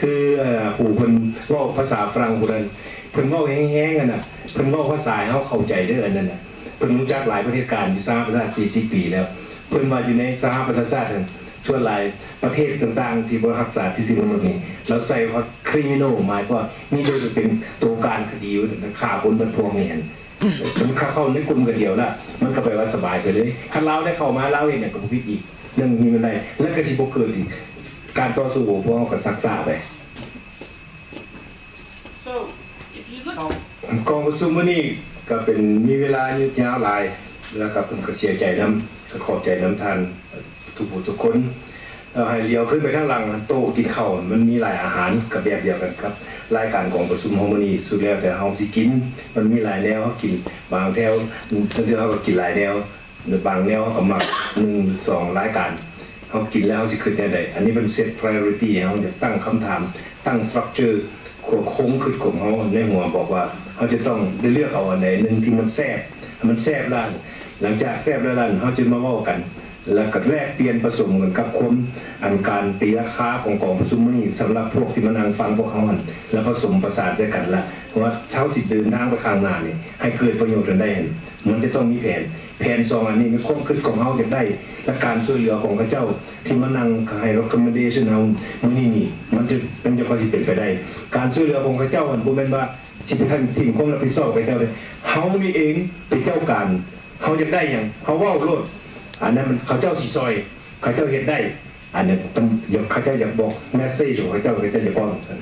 ຄື ເອີ ຜູ້ເພິ່ນເວົ້າພາສາຝຣັ່ງຜູ້ນັ້ນ ເພິ່ນເວົ້າແຮງໆ ຫັ້ນນະ ເພິ່ນເວົ້າພາສາໃຫ້ເຮົາເຂົ້າໃຈເດີ ອັນນັ້ນນະ. ເພິ່ນຮູ້ຈັກຫຼາຍປະເທດການຢູ່ສະຫະປະຊາຊາດສີ່ສິບປີແລ້ວ. ເພິ່ນວ່າຢູ່ໃນສະຫະປະຊາຊາດນັ້ນ ສ່ວນຫຼາຍປະເທດຕ່າງໆທີ່ບໍ່ຮັກສາສິດທິມະນຸດນີ້ ລາວໃສ່ວ່າ criminal ໝາຍຄວາມວ່າມີແຕ່ເປັນໂຕການຄະດີ ຂ້າຄົນເບິດພວກນີ້ຫັ້ນ. ມັນເຂົ້າ ເຂົ້າໃນກຸ່ມກັນດຽວລະ ມັນກໍແປວ່າສະບາຍໄປເລີຍ. ຄັນລາວໄດ້ເຂົ້າມາ ລາວເຮັດຫຍັງກໍບໍ່ຜິດອີກ ເລື່ອງນີ້ມັນໄດ້ ແລ້ວກໍຊິບໍ່ເກີດອີກ. ການຕໍ່ສູ້ຂອງພວກເຮົາກໍຊັກຊ້າໄປ. So, if you look ກອງປະຊຸມມື້ນີ້ກໍເປັນ ມີເວລາຍືດຍາວຫຼາຍ ແລ້ວກໍເພິ່ນກໍເສຍໃຈນຳ ກໍຂອບໃຈນຳທ່ານທຸກຜູ້ທຸກຄົນ. ເອີ ໃຫ້ຫຼຽວຂຶ້ນໄປທາງຫຼັງ ໂຕະກິນເຂົ້າມັນມີຫຼາຍອາຫານ ກໍແບບດຽວກັນກັບລາຍການກອງປະຊຸມເຮົາມື້ນີ້ ສຸດແລ້ວແຕ່ເຮົາຊິກິນ ມັນມີຫຼາຍແນວ ເຮົາກິນບາງແຖວ ບາງເທື່ອເຮົາກໍກິນຫຼາຍແນວ ບາງແນວເຮົາກໍມັກໜຶ່ງສອງລາຍການ ເຮົາກິນແລ້ວເຮົາຊິຄິດແນວໃດ? ອັນນີ້ເພິ່ນ set priority ໃຫ້ເຮົາ ຢາກຕັ້ງຄຳຖາມ ຕັ້ງ structure ໂຄງຄິດຂອງເຮົາໃນຫົວ ບອກວ່າເຮົາຈະຕ້ອງໄດ້ເລືອກເອົາອັນໃດໜຶ່ງທີ່ມັນແຊບ ໃຫ້ມັນແຊບລ້ານ ຫຼັງຈາກແຊບແລ້ວລ້ານ ເຮົາຈຶ່ງມາເວົ້າກັນ ແລ້ວກໍແລກປ່ຽນປະສົມກັນກັບຄວາມ ອັນການຕີລາຄາຂອງກອງປະຊຸມມື້ນີ້ ສຳລັບພວກທີ່ມານັ່ງຟັງພວກເຮົາຫັ້ນ ແລ້ວປະສົມປະສານໃສ່ກັນລະ ວ່າເຮົາຊິເດີນທາງໄປຂ້າງໜ້ານີ້ ໃຫ້ເກີດປະໂຫຍດອັນໃດຫັ້ນ ມັນຈະຕ້ອງມີແຜນ ແຜນສອງອັນນີ້ ມີຄວາມຄິດຂອງເຮົາຢາກໄດ້ ແລະ ການຊ່ວຍເຫຼືອຂອງເຂົາເຈົ້າທີ່ມານັ່ງໃຫ້ recommendation ເຮົາມື້ນີ້ນີ້ ມັນຈະ ມັນຈະຄ່ອຍຊິເປັນໄປໄດ້. ການຊ່ວຍເຫຼືອຂອງເຂົາເຈົ້າຫັ້ນ ບໍ່ແມ່ນວ່າຊິໄປຖິ້ມຄວາມຮັບຜິດຊອບໃຫ້ເຂົາເຈົ້າເດ້. ເຮົານີ້ເອງເປັນເຈົ້າການ ເຮົາຢາກໄດ້ຫຍັງ ເຮົາເວົ້າໂລດ. ອັນນັ້ນມັນ ເຂົາເຈົ້າຊິຊ່ອຍ ເຂົາເຈົ້າເຮັດໄດ້. ອັນນັ້ນເພິ່ນຢາກ ເຂົາເຈົ້າຢາກບອກ message ຂອງເຂົາເຈົ້າ ເຂົາເຈົ້າຢາກເວົ້າຈັ່ງຊັ້ນ.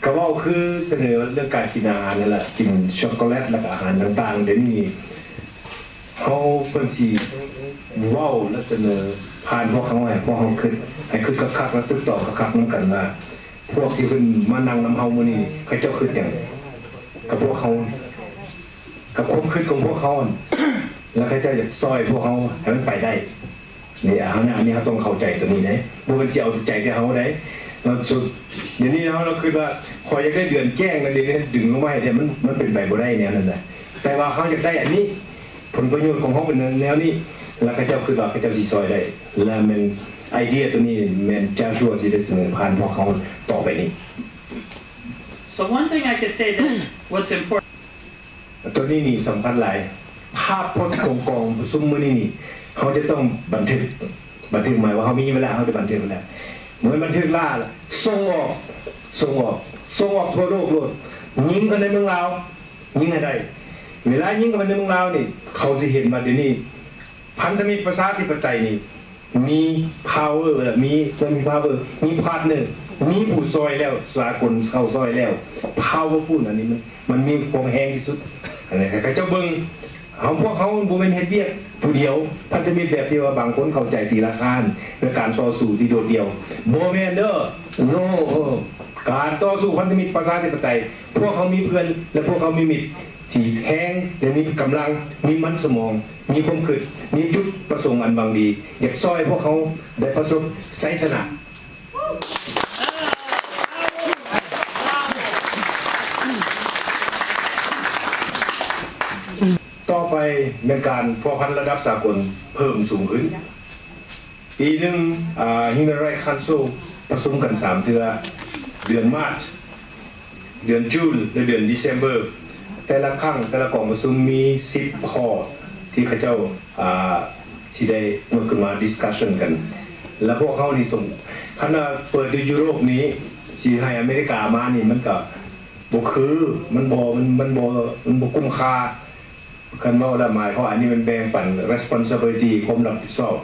ກະເວົ້າຄືສະເໜີເລື່ອງການກິນອາຫານນັ້ນແຫຼະ ກິນຊັອກໂກແລັດ ແລ້ວກະອາຫານຕ່າງໆ ດຽວນີ້ເຮົາ ເພິ່ນຊິເວົ້າ ແລະ ສະເໜີຜ່ານພວກເຮົາ ໃຫ້ພວກເຮົາຄິດ ໃຫ້ຄິດຄັກໆ ແລະ ຕຶກຕອງຄັກໆ ນຳກັນວ່າ ພວກທີ່ເພິ່ນມານັ່ງນຳເຮົາມື້ນີ້ ເຂົາເຈົ້າຄິດຫຍັງກັບພວກເຮົາ ກັບຄວາມຄິດຂອງພວກເຮົາ ແລະ ເຂົາເຈົ້າຢາກຊ່ອຍພວກເຮົາໃຫ້ມັນໄປໄດ້. ນີ້ ເຮົາ ອັນນີ້ເຮົາຕ້ອງເຂົ້າໃຈຕົວນີ້ເດ້ ບໍ່ແມ່ນຊິເອົາແຕ່ໃຈແຕ່ເຮົາເດ້. ເນາະ ດຽວນີ້ເຮົາ ເຮົາຄິດວ່າ ຂ້ອຍຢາກໄດ້ເດືອນແຈ້ງ ແລ້ວດຽວນີ້ດຶງລົງມາໃຫ້ແທ້ ມັນ ມັນເປັນໄປບໍ່ໄດ້ແນວນັ້ນນະ. ແຕ່ວ່າເຮົາຢາກໄດ້ອັນນີ້ ຜົນປະໂຫຍດຂອງເຮົາເປັນແນວນີ້ ແລ້ວເຂົາເຈົ້າຄິດວ່າເຂົາເຈົ້າຊິຊ່ອຍໄດ້ ແລະ ແມ່ນໄອເດຍຕົວນີ້ແມ່ນຈາຊົວຊິໄດ້ສະເໜີຜ່ານພວກເຮົາຕໍ່ໄປນີ້. So one thing I could say that what's important ຕົວນີ້ນີ້ສຳຄັນຫຼາຍ. ພາບພົດຂອງກອງປະຊຸມມື້ນີ້ນີ້ ເຮົາຈະຕ້ອງບັນທຶກ, ບັນທຶກໝາຍວ່າເຮົາມີໄວ້ແລ້ວ, ເຮົາໄດ້ບັນທຶກໄວ້ແລ້ວ. ບໍ່ແມ່ນບັນທຶກລ້າ, ສົ່ງອອກ, ສົ່ງອອກ, ສົ່ງອອກທົ່ວໂລກໂລດ. ຍິງເຂົ້າໃນເມືອງລາວ, ຍິງໃຫ້ໄດ້. ເວລາຍິງເຂົ້າໄປໃນເມືອງລາວນີ້ ເຂົາຊິເຫັນວ່າດຽວນີ້ ພັນທະມິດປະຊາທິປະໄຕນີ້ ມີພາວເວີ ແລະ ມີ ບໍ່ມີພາວເວີ ມີພາດເນີ ມີຜູ້ຊ່ອຍແລ້ວ ສາກົນເຂົ້າຊ່ອຍແລ້ວ ພາວເວີຟູນ ອັນນີ້ມັນ ມັນມີຄວາມແຮງທີ່ສຸດ. ອັນນີ້ໃຫ້ເຂົາເຈົ້າເບິ່ງ ເຮົາ ພວກເຮົາບໍ່ແມ່ນເຮັດວຽກຜູ້ດຽວ ພັນທະມິດແບບທີ່ວ່າບາງຄົນເຂົ້າໃຈຕີລາຄາ ເປັນການຕໍ່ສູ້ທີ່ໂດດດ່ຽວ ບໍ່ແມ່ນເດີ ໂນ ເອີ ການຕໍ່ສູ້ພັນທະມິດປະຊາທິປະໄຕ ພວກເຮົາມີເພື່ອນ ແລະ ພວກເຮົາມີມິດທີ່ແຮງ ແລະ ມີກຳລັງ ມີມັນສະໝອງ ມີຄວາມຄິດ ມີຈຸດປະສົງອັນຫວັງດີ ຢາກຊ່ອຍພວກເຮົາໄດ້ປະສົບໄຊຊະນະ. ຕໍ່ໄປແມ່ນການພົວພັນລະດັບສາກົນເພີ່ມສູງຂຶ້ນ. ປີໜຶ່ງ ອາ Human Rights Council ປະຊຸມກັນສາມເທື່ອ, ເດືອນ March ເດືອນ June ແລະ ເດືອນ December. ແຕ່ລະຄັ້ງ ແຕ່ລະກອງປະຊຸມມີສິບຂໍ້ທີ່ເຂົາເຈົ້າ ອາ ຊິໄດ້ຍົກຂຶ້ນມາ discussion ກັນ. ແລະ ພວກເຮົານີ້ສົມ ຄັນວ່າເປີດຢູ່ຢູໂຣບນີ້ ຊິໃຫ້ອາເມລິກາມານີ້ ມັນກະບໍ່ຄື ມັນບໍ່ ມັນ ມັນບໍ່ ມັນບໍ່ກຸ້ມຄ່າ. ຄັນເວົ້າແລ້ວໝາຍຄວາມ ອັນນີ້ມັນແບ່ງປັນ responsibility ຄວາມຮັບຜິດຊອບ.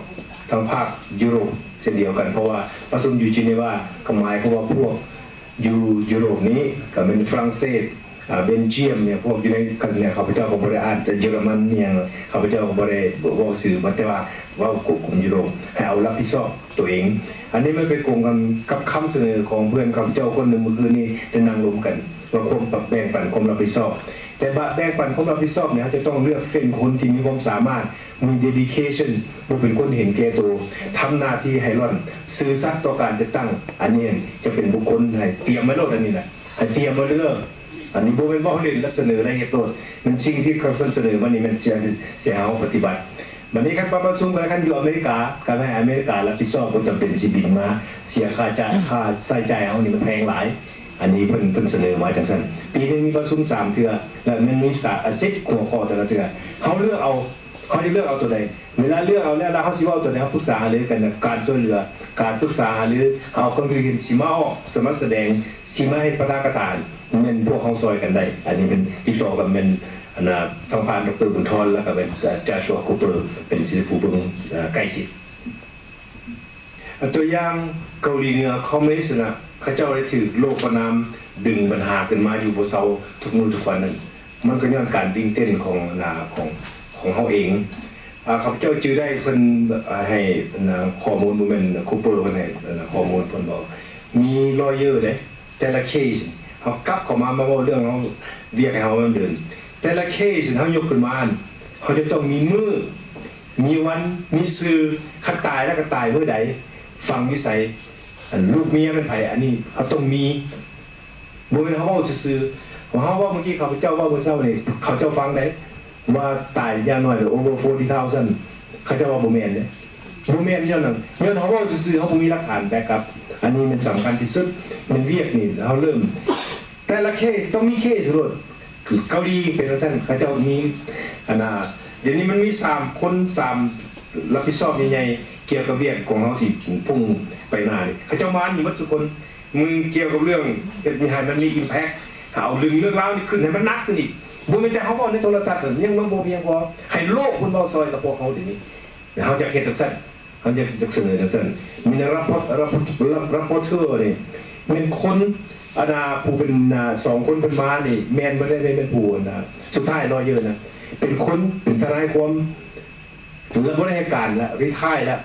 ເ ທາງພາກຢູໂຣບເຊັ່ນດຽວກັນ, ເພາະວ່າປະຊຸມຢູ່ເຈນີວາ ກໍໝາຍຄວາມວ່າພວກຢູ່ຢູໂຣບນີ້ ກໍແມ່ນຝຣັ່ງເສດ, ອາ, ເບນຈຽມເນຍ, ພວກຢູ່ໃນ ເນຍ ຂ້າພະເຈົ້າກໍບໍ່ໄດ້ອ່ານ ແຕ່ເຢຍລະມັນອີ່ຫຍັງ, ຂ້າພະເຈົ້າກໍບໍ່ໄດ້ເວົ້າຊື່ມັນ, ແຕ່ວ່າເວົ້າຄວບຄຸມຢູໂຣບ ໃຫ້ເອົາຮັບຜິດຊອບຕົວເອງ. ອັນນີ້ມັນໄປກົງກັນກັບຄຳສະເໜີຂອງເພື່ອນຂ້າພະເຈົ້າຄົນໜຶ່ງມື້ຄືນນີ້ ໄດ້ນັ່ງລົມກັນ ວ່າຄວາມແບ່ງປັນຄວາມຮັບຜິດຊອບ. ແຕ່ບາດແບ່ງປັນຄວາມຮັບຜິດຊອບນີ້ ເຮົາຈະຕ້ອງເລືອກເຟັນຄົນທີ່ມີຄວາມສາມາດ, ມີ dedication, ບໍ່ເປັນຄົນເຫັນແກ່ໂຕ, ທຳໜ້າທີ່ໃຫ້ລ້ອນ, ຊື່ສັດຕໍ່ການຈັດຕັ້ງ. ອັນນີ້ຈະເປັນບຸກຄົນໃຫ້ຕຽມໄວ້ໂລດ, ອັນນີ້ນະ ໃຫ້ຕຽມໄວ້ເດີ້. ອັນນີ້ບໍ່ແມ່ນເວົ້າເລ່ນ, ລັກສະເໜີແລ້ວເຮັດໂລດ. ແມ່ນສິ່ງທີ່ເພິ່ນສະເໜີມານີ້ ແມ່ນຊິ ຊິໃຫ້ເຮົາປະຕິບັດ. ບັດນີ້ຄັນປະ ປະຊຸມກັນ ຄັນຢູ່ອາເມລິກາ ກໍໃຫ້ອາເມລິກາຮັບຜິດຊອບ, ບໍ່ຈຳເປັນຊິບິນມາເສຍຄ່າຈ່າຍ, ຄ່າໃຊ້ຈ່າຍເຮົານີ້ມັນແພງຫຼາຍ. ອັນນີ້ເພິ່ນ ເພິ່ນສະເໜີມາຈັ່ງຊັ້ນ. ປີໜຶ່ງມີປະຊຸມສາມເທື່ອ ແລະ ມັນມີສາ ສິບຫົວຂໍ້ແຕ່ລະເທື່ອ. ເຮົາເລືອກເອົາ, ເຮົາຈະເລືອກເອົາຕົວໃດ. ເວລາເລືອກເອົາແລ້ວ ແລ້ວເຮົາຊິເວົ້າຕົວໃດ, ເຮົາປຶກສາຫາລືກັນ, ການຊ່ວຍເຫຼືອ, ການປຶກສາຫາລື, ເຮົາເອົາຄວາມຄິດເຫັນ, ຊິມາອອກສະໝັກສະແດງ, ຊິມາເຮັດປະທາກະຖານ, ແມ່ນພວກເຮົາຊ່ອຍກັນໄດ້. ອັນນີ້ແມ່ນຕິດຕໍ່ກັນ, ແມ່ນ ອັນນ່າ ທາງຜ່ານ ດຣ. ບຸນທອນ ແລ້ວກໍແມ່ນ ຈອຊວາ ຄູເປີ ເປັນຜູ້ເບິ່ງ ເອີ ໃກ້ຊິດ. ຕົວຢ່າງເກົາຫຼີເໜືອຄອມມິວນິດນະ ເຂົາເຈົ້າໄດ້ຖືກໂລກປະນາມດຶງບັນຫາຂຶ້ນມາຢູ່ບໍ່ເຊົາທຸກມື້ທຸກວັນນັ້ນ ມັນກໍຍ້ອນການວິ່ງເຕັ້ນຂອງ ອັນນ່າ ຂອງ ຂອງເຮົາເອງ. ອາ ຂ້າພະເຈົ້າຈື່ໄດ້ເພິ່ນ ອາ ໃຫ້ ອັນນ່າ ຂໍ້ມູນ ບໍ່ແມ່ນ ຄູເປີເພິ່ນໃຫ້ ອັນນ່າ ຂໍ້ມູນ ເພິ່ນບອກມີ lawyer ເດ້ ແຕ່ລະເຄສ ເຮົາກັບເຂົ້າມາ ມາເວົ້າເລື່ອງເຮົາ ວຽກໃຫ້ເຮົາດຳເນີນ ແຕ່ລະເຄສເຮົາຍົກຂຶ້ນມາ ເຮົາຈະຕ້ອງມີມື້ ມີວັນ ມີຊື່ ຄັນຕາຍແລ້ວກໍຕາຍມື້ໃດ ຝັງຢູ່ໃສ ອັນລູກເມຍແມ່ນໃຜ ອັນນີ້ເຮົາຕ້ອງມີ. ບໍ່ແມ່ນເຮົາເວົ້າຊື່ໆ ເຮົາເວົ້າເມື່ອກີ້ ຂ້າພະເຈົ້າເວົ້າມື້ເຊົ້ານີ້ ເຂົາເຈົ້າຟັງໄດ້ວ່າຕາຍຢ່າງໜ້ອຍ over forty thousand ເຂົາເຈົ້າວ່າບໍ່ແມ່ນເດ້ ບໍ່ແມ່ນຍ້ອນຫຍັງ ຍ້ອນເຮົາເວົ້າຊື່ໆ ເຮົາບໍ່ມີຫຼັກຖານ backup. ອັນນີ້ແມ່ນສຳຄັນທີ່ສຸດ ແມ່ນວຽກນີ້ເຮົາເລີ່ມ ແຕ່ລະເຄສຕ້ອງມີເຄສໂລດ ຄືເກົາຫຼີເປັນຈັ່ງຊັ້ນ ເຂົາເຈົ້າມີ ອັນນ່າ ດຽວນີ້ມັນມີສາມຄົນ ສາມ ຮັບຜິດຊອບໃຫຍ່ໆ ກ່ຽວກັບວຽກຂອງເຮົາຊິພຸ່ງໄປໜ້ານີ້ ເຂົາເຈົ້າມານີ້ໝົດທຸກຄົນ ມັນກ່ຽວກັບເລື່ອງເຮັດໃຫ້ມັນມີ impact ເອົາເລື່ອງ ເລື່ອງລາວນີ້ຂຶ້ນໃຫ້ມັນໜັກຂຶ້ນອີກ ບໍ່ແມ່ນແຕ່ເຮົາເວົ້າໃນໂທລະທັດນັ້ນ ຍັງບໍ່ພຽງພໍ ໃຫ້ໂລກເພິ່ນເຮົາຊ່ອຍກັບພວກເຮົາດຽວນີ້ ແລ້ວເຮົາຈະເຮັດຈັ່ງຊັ້ນ ເຮົາຈະ ຈະສະເໜີຈັ່ງຊັ້ນ ມີ reporter ນີ້ແມ່ນຄົນ ອັນນ່າ ຜູ້ເປັນ ສອງຄົນເພິ່ນມານີ້ ແມ່ນບໍ່ໄດ້ ແມ່ນຜູ້ ອັນນ່າ ສຸດທ້າຍ lawyer ນະ ເປັນຄົນ ເປັນທະນາຍຄວາມ ແລ້ວບໍ່ໄດ້ເຮັດການລະ retire ລະ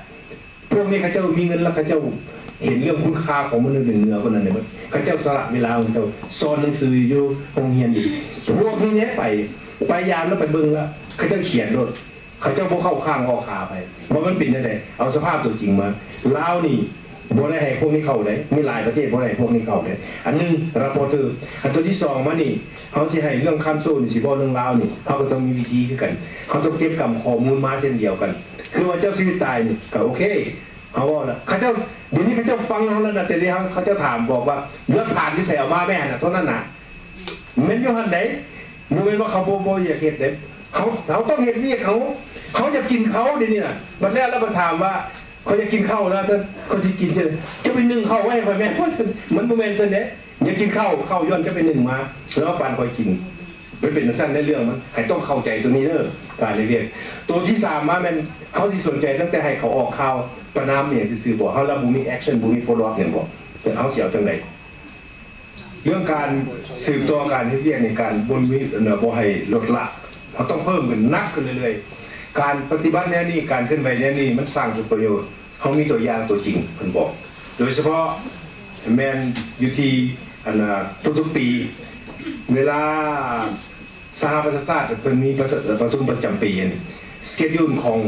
ພວກນີ້ເຂົາເຈົ້າມີເງິນ ແລ້ວເຂົາເຈົ້າເຫັນເລື່ອງຄຸນຄ່າຂອງມະນຸດເໜືອຄົນນັ້ນເດ້ ເຂົາເຈົ້າສະຫຼະເວລາຂອງເຈົ້າ ສອນໜັງສືຢູ່ໂຮງຮຽນອີກ ພວກນີ້ແຫຼະໄປ ໄປຢາມແລ້ວໄປເບິ່ງລະ ເຂົາເຈົ້າຂຽນໂລດ ເຂົາເຈົ້າບໍ່ເຂົ້າຂ້າງອອກຂາໃຜ ວ່າມັນເປັນຈັ່ງໃດ ເອົາສະພາບຕົວຈິງມາ ລາວນີ້ບໍ່ໄດ້ໃຫ້ພວກນີ້ເຂົ້າເດ້ ມີຫຼາຍປະເທດບໍ່ໄດ້ໃຫ້ພວກນີ້ເຂົ້າເດ້ ອັນໜຶ່ງ reporter ອັນຕົວທີສອງມານີ້ ເຮົາຊິໃຫ້ເລື່ອງ counsel ນີ້ ຊິເວົ້າເລື່ອງລາວນີ້ ເຮົາກໍຕ້ອງມີວິທີຄືກັນ ເຮົາຕ້ອງເກັບກຳຂໍ້ມູນມາເຊັ່ນດຽວກັນ ຄືວ່າເຈົ້າຊີວິດຕາຍນີ້ກໍໂອເຄ ເຮົາເວົ້າລະ ເຂົາເຈົ້າ ດຽວນີ້ເຂົາເຈົ້າຟັງເຮົາແລ້ວນະ ແຕ່ດຽວເຂົາເຈົ້າຖາມບອກວ່າ ຫຼັກຖານຢູ່ໃສ ເອົາມາແມ່ຫັ້ນນະ ເທົ່ານັ້ນນະ ແມ່ນຢູ່ຫັ້ນໃດ໋ ບໍ່ແມ່ນວ່າເຂົາບໍ່ ບໍ່ຢາກເຮັດເດ້ ເຮົາ ເຮົາຕ້ອງເຮັດວຽກເຮົາ ເຮົາຢາກກິນເຂົ້າດຽວນີ້ນະ ບັດແລ້ວລະມາຖາມວ່າ ຂ້ອຍຢາກກິນເຂົ້ານະ ຂ້ອຍຊິກິນຈັ່ງໃດ ເຈົ້າໄປໜຶ້ງເຂົ້າໄວ້ໃຫ້ຂ້ອຍແມ່ນ ມັນບໍ່ແມ່ນຊັ້ນເດ້ ຢາກກິນເຂົ້າ ເຂົ້າຍ້ອນເຈົ້າໄປໜຶ້ງມາ ແລ້ວປານຂ້ອຍກິນ ມັນເປັນຈັ່ງຊັ້ນໃນເລື່ອງມັນ ໃຫ້ຕ້ອງເຂົ້າໃຈຕົວນີ້ເດີ ການເຮັດວຽກ ຕົວທີສາມມາແມ່ນ ເຮົາຊິສົນໃຈຕັ້ງແຕ່ໃຫ້ເຂົາອອກຂ່າວປະນາມອີ່ຫຍັງຊື່ໆບໍ ເຮົາລະບໍ່ມີ action ບໍ່ມີ follow up ຫຍັງບໍ ເຮົາຊິເອົາຈັ່ງໃດ ເລື່ອງການສືບຕໍ່ການເຮັດວຽກໃນການບໍ່ມີ ບໍ່ໃຫ້ລົດລະ ເຮົາຕ້ອງເພີ່ມຂຶ້ນໜັກຂຶ້ນເລື້ອຍໆ ການປະຕິບັດແນວນີ້ ການເຄື່ອນໄຫວແນວນີ້ ມັນສ້າງຜົນປະໂຫຍດ ເຮົາມີຕົວຢ່າງຕົວຈິງ ເພິ່ນບອກ ໂດຍສະເພາະແມ່ນຢູ່ທີ່ ອັນນ່າ ທຸກໆປີ ເວລາສະຫະປະຊາຊາດ ເພິ່ນມີປະ ປະຊຸມປະຈຳປີ schedule ຂອງ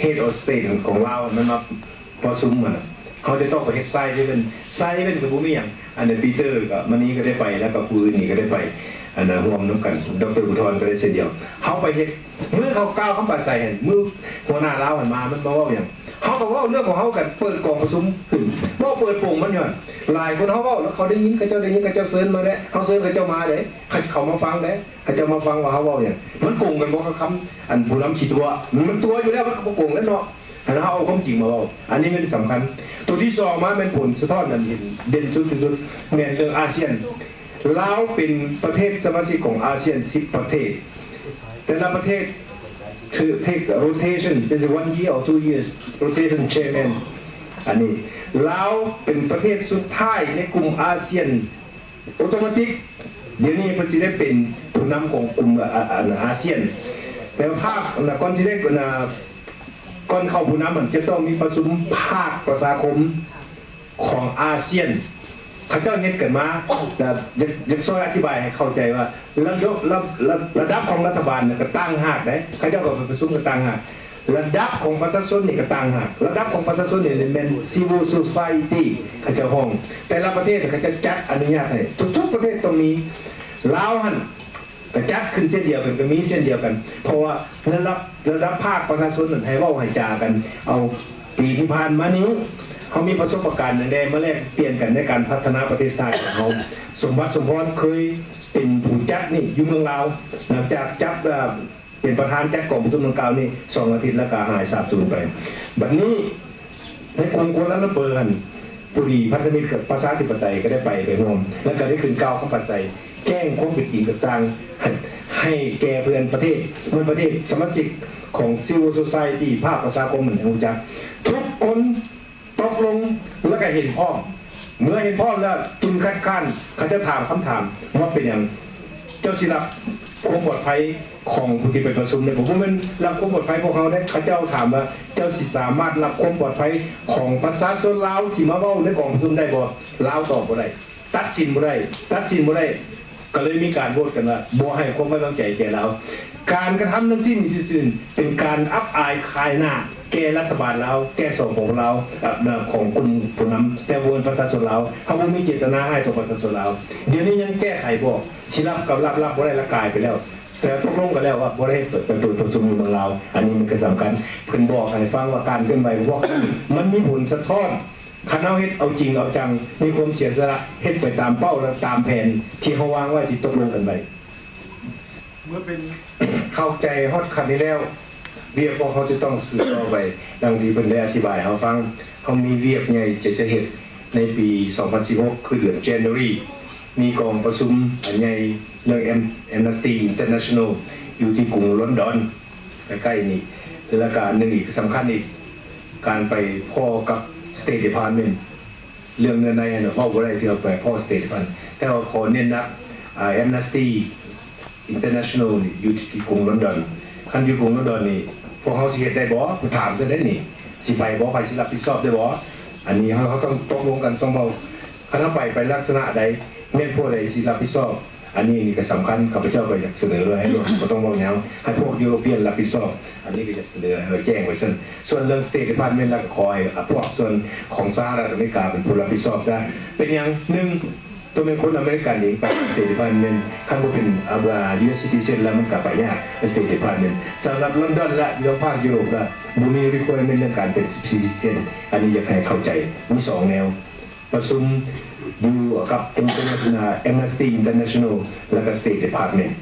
head of state ຂອງລາວ ມັນມາປະຊຸມ ມັນນະ ເຮົາຈະຕ້ອງໄປເຮັດ side event side event ກໍບໍ່ມີຫຍັງ ອັນນີ້ ປີເຕີ ກໍ ມະນີ ກໍໄດ້ໄປ ແລ້ວກໍຜູ້ອື່ນນີ້ກໍໄດ້ໄປ ອັນນ່າ ຮ່ວມນຳກັນ ດຣ. ບຸນທອນ ກໍໄດ້ເຊັ່ນດຽວ ເຮົາໄປເຮັດ ມື້ເຂົາກ່າວຄຳປາໄສຫັ້ນ ມື້ຫົວໜ້າລາວຫັ້ນມາ ມັນມາເວົ້າຫຍັງ ເຮົາກໍເວົ້າເລື່ອງຂອງເຮົາກັນ ເປີດກອງປະຊຸມຂຶ້ນ ເວົ້າເປີດໂປງມັນຢູ່ຫັ້ນ ຫຼາຍຄົນເຮົາເວົ້າແລ້ວ ເຂົາໄດ້ຍິນ ເຂົາເຈົ້າໄດ້ຍິນ ເຂົາເຈົ້າເຊີນມາແດ່ ເຮົາເຊີນເຂົາເຈົ້າມາເດ້ ເຂົາ ເຂົາມາຟັງເດ້ ເຂົາເຈົ້າມາຟັງວ່າເຮົາເວົ້າຫຍັງ ມັນກົງກັນບໍ່ກັບຄຳ ອັນຜູ້ນຳຂີ້ຕົວະ ມັນຕົວະຢູ່ແລ້ວ ມັນກໍບໍ່ກົງແລ້ວເນາະ ໃຫ້ເຮົາເອົາຄວາມຈິງມາເວົ້າ ອັນນີ້ແມ່ນສຳຄັນ ຕົວທີສອງມາແມ່ນຜົນສະທ້ອນອັນເຫັນເດັ່ນສຸດທີ່ສຸດ ແມ່ນເລື່ອງອາຊຽນ ລາວເປັນປະເທດສະມາຊິກຂອງອາຊຽນສິບປະເທດ ແຕ່ລະປະເທດ to take rotation, is it one year or two years rotation chairman? ອັນນີ້ລາວເປັນປະເທດສຸດທ້າຍໃນກຸ່ມອາຊຽນ ໂອໂຕມາຕິກ ດຽວນີ້ເພິ່ນຊິໄດ້ເປັນຜູ້ນຳຂອງກຸ່ມອາອາອາຊຽນ. ແຕ່ວ່າພາກນະ ກ່ອນຊິໄດ້ນະ ກ່ອນເຂົ້າຜູ້ນຳຫັ້ນ ຈະຕ້ອງມີປະຊຸມພາກປະຊາຄົມຂອງອາຊຽນ ເຂົາເຈົ້າເຮັດກັນມາ. ແລ້ວຢາກ ຢາກຊ່ອຍອະທິບາຍໃຫ້ເຂົ້າໃຈວ່າ ລະດັບ ລະ ລະ ລະດັບຂອງລັດຖະບານນະກະຕ່າງຫາກເດ້ ເຂົາເຈົ້າກະໄປປະຊຸມກະຕ່າງຫາກ. ລະດັບຂອງປະຊາຊົນນີ້ກະຕ່າງຫາກ ລະດັບຂອງປະຊາຊົນນີ້ແມ່ນ civil society ເຂົາເຈົ້າຮ້ອງ. ແຕ່ລະປະເທດເຂົາເຈົ້າຈັດອະນຸຍາດໃຫ້ ທຸກໆປະເທດຕ້ອງມີ. ລາວຫັ້ນກະຈັດຂຶ້ນເຊັ່ນດຽວກັນ ກະມີເຊັ່ນດຽວກັນ ເພາະວ່າລະດັບ ລະດັບພາກປະຊາຊົນນັ້ນໃຫ້ເວົ້າໃຫ້ຈາກັນ. ເອົາ ປີທີ່ຜ່ານມານີ້ ເຮົາມີປະສົບປະການຫຍັງແດ່ມາແລກປ່ຽນກັນໃນການພັດທະນາປະເທດຊາດຂອງເຮົາ. ສົມບັດ ສົມພອນ ເຄີຍເປັນຜູ້ຈັດນີ້ຢູ່ເມືອງລາວ ນອກຈາກຈັດ ເອີ ເປັນປະທານຈັດກອງປະຊຸມດັ່ງກ່າວນີ້ສອງອາທິດ ແລ້ວກະຫາຍສາບສູນໄປ. ບັດນີ້ໃນກຸງກົວລາລຳເປີຫັ້ນ ຜູ້ດີພັນທະມິດກັບປະຊາທິປະໄຕກະໄດ້ໄປ ໄປຮ່ວມ ແລ້ວກະໄດ້ຂຶ້ນກ່າວຄຳປາໄສ ແຈ້ງຄວາມເປັນຈິງຕ່າງໆ ໃຫ້ ໃຫ້ແກ່ເພື່ອນປະເທດ ເພື່ອນປະເທດສະມາຊິກຂອງ civil society ພາກປະຊາຄົມຫັ້ນໃຫ້ຮູ້ຈັກ. ທຸກຄົນ ຕົກລົງ ແລ້ວກະເຫັນພ້ອມ. ເມື່ອເຫັນພ້ອມແລ້ວຈຶ່ງຄັດຄ້ານ. ເຂົາຈະຖາມຄຳຖາມວ່າ ເປັນຫຍັງເຈົ້າຊິຮັບຄວາມປອດໄພຂອງຜູ້ທີ່ໄປປະຊຸມນີ້? ບໍ່ແມ່ນຮັບຄວາມປອດໄພພວກເຮົາເດ້. ເຂົາເຈົ້າຖາມວ່າ ເຈົ້າຊິສາມາດຮັບຄວາມປອດໄພຂອງປະຊາຊົນລາວທີ່ມາເວົ້າໃນກອງປະຊຸມໄດ້ບໍ່? ລາວຕອບບໍ່ໄດ້ ຕັດສິນບໍ່ໄດ້ ຕັດສິນບໍ່ໄດ້. ກະເລີຍມີການໂຫວດກັນວ່າ ບໍ່ໃຫ້ຄວາມໄວ້ວາງໃຈແກ່ລາວ. ການກະທຳທັງສິ້ນນີ້ຊື່ໆ ເປັນການອັບອາຍຂາຍໜ້າແກ່ລັດຖະບານລາວ ແກ່ສປປ ລາວ ຂອງກຸ່ມຜູ້ນຳ ແຕ່ບໍ່ແມ່ນປະຊາຊົນລາວ. ເຮົາບໍ່ມີເຈດຕະນາຮ້າຍຕໍ່ປະຊາຊົນລາວ. ດຽວນີ້ຍັງແກ້ໄຂບໍ່? ຊິຮັບກະຮັບ ຮັບບໍ່ໄດ້ລະກາຍໄປແລ້ວ. ແຕ່ຕົກລົງກັນແລ້ວວ່າບໍ່ໄດ້ເປີດ ໄປເປີດປະຊຸມຢູ່ເມືອງລາວ. ອັນນີ້ມັນກະສຳຄັນ. ເພິ່ນບອກໃຫ້ຟັງວ່າ ການເຄື່ອນໄຫວຂອງພວກເຮົາມັນມີຜົນສະທ້ອນ. ຄັນເຮົາເຮັດເອົາຈິງເອົາຈັງ ມີຄວາມເສຍສະຫຼະ ເຮັດໄປຕາມເປົ້າ ແລະ ຕາມແຜນທີ່ເຮົາວາງໄວ້ ທີ່ຕົກລົງກັນໄວ້. ເມື່ອເປັນ ເຂົ້າໃຈຮອດຂັ້ນນີ້ແລ້ວ ວຽກຂອງເຮົາຈະຕ້ອງສືບຕໍ່ໄປ. ດັ່ງທີ່ເພິ່ນໄດ້ອະທິບາຍໃຫ້ເຮົາຟັງ ເຮົາມີວຽກໃຫຍ່ຈະ ຈະເຮັດໃນປີສອງພັນສິບຫົກ ຄືເດືອນ January ມີກອງປະຊຸມອັນໃຫຍ່ເລື່ອງ Am- Amnesty International ຢູ່ທີ່ກຸງລອນດອນ ໃກ້ໆນີ້. ແລ້ວກະອັນໜຶ່ງອີກ ສຳຄັນອີກ ການໄປພໍ້ກັບ State Department ເລື່ອງເນື້ອໃນຫັ້ນເວົ້າບໍ່ໄດ້ ເທື່ອໄປພໍ້ State Department. ແຕ່ວ່າຂໍເນັ້ນໜັກ ອາ Amnesty International ນີ້ຢູ່ທີ່ກຸງລອນດອນ. ຄັນຢູ່ກຸງລອນດອນນີ້ ພວກເຮົາຊິເຮັດໄດ້ບໍ່? ຖາມຊະໄດ້ນີ້ ຊິໄປບໍ່? ໃຜຊິຮັບຜິດຊອບໄດ້ບໍ່? ອັນນີ້ເຮົາ ເຮົາຕ້ອງຕົກລົງກັນ ຕ້ອງເວົ້າ. ຄັນເຮົາໄປ ໄປລັກສະນະໃດ ແມ່ນຜູ້ໃດຊິຮັບຜິດຊອບ? ອັນນີ້ນີ້ກະສຳຄັນ. ຂ້າພະເຈົ້າກະຢາກສະເໜີເລີຍ ໃຫ້ໂລດ ບໍ່ຕ້ອງເວົ້າຍາວ ໃຫ້ພວກຢູໂຣປຽນຮັບຜິດຊອບ. ອັນນີ້ກະຢາກສະເໜີໃຫ້ແຈ້ງໄວ້ຊັ້ນ. ສ່ວນເລື່ອງ State Department ລະກະຂໍໃຫ້ພາກສ່ວນຂອງສະຫະລັດອາເມລິກາເປັນຜູ້ຮັບຜິດຊອບຊະ. ເປັນຫຍັງ? ໜຶ່ງ ໂຕແມ່ນຄົນອາເມລິກັນເອງ ໄປ State Department ຄັນບໍ່ເປັນ ອາ US citizen ລະມັນກະໄປຍາກ State Department. ສຳລັບລອນດອນ ລະຢູ່ທາງພາກຢູໂຣປ ລະບໍ່ມີ requirement ເລື່ອງການເປັນ citizen. ອັນນີ້ຢາກໃຫ້ເຂົ້າໃຈ ມີສອງແນວ. ປະຊຸມຢູ່ກັບອົງການ Amnesty International ແລະກະ State Department.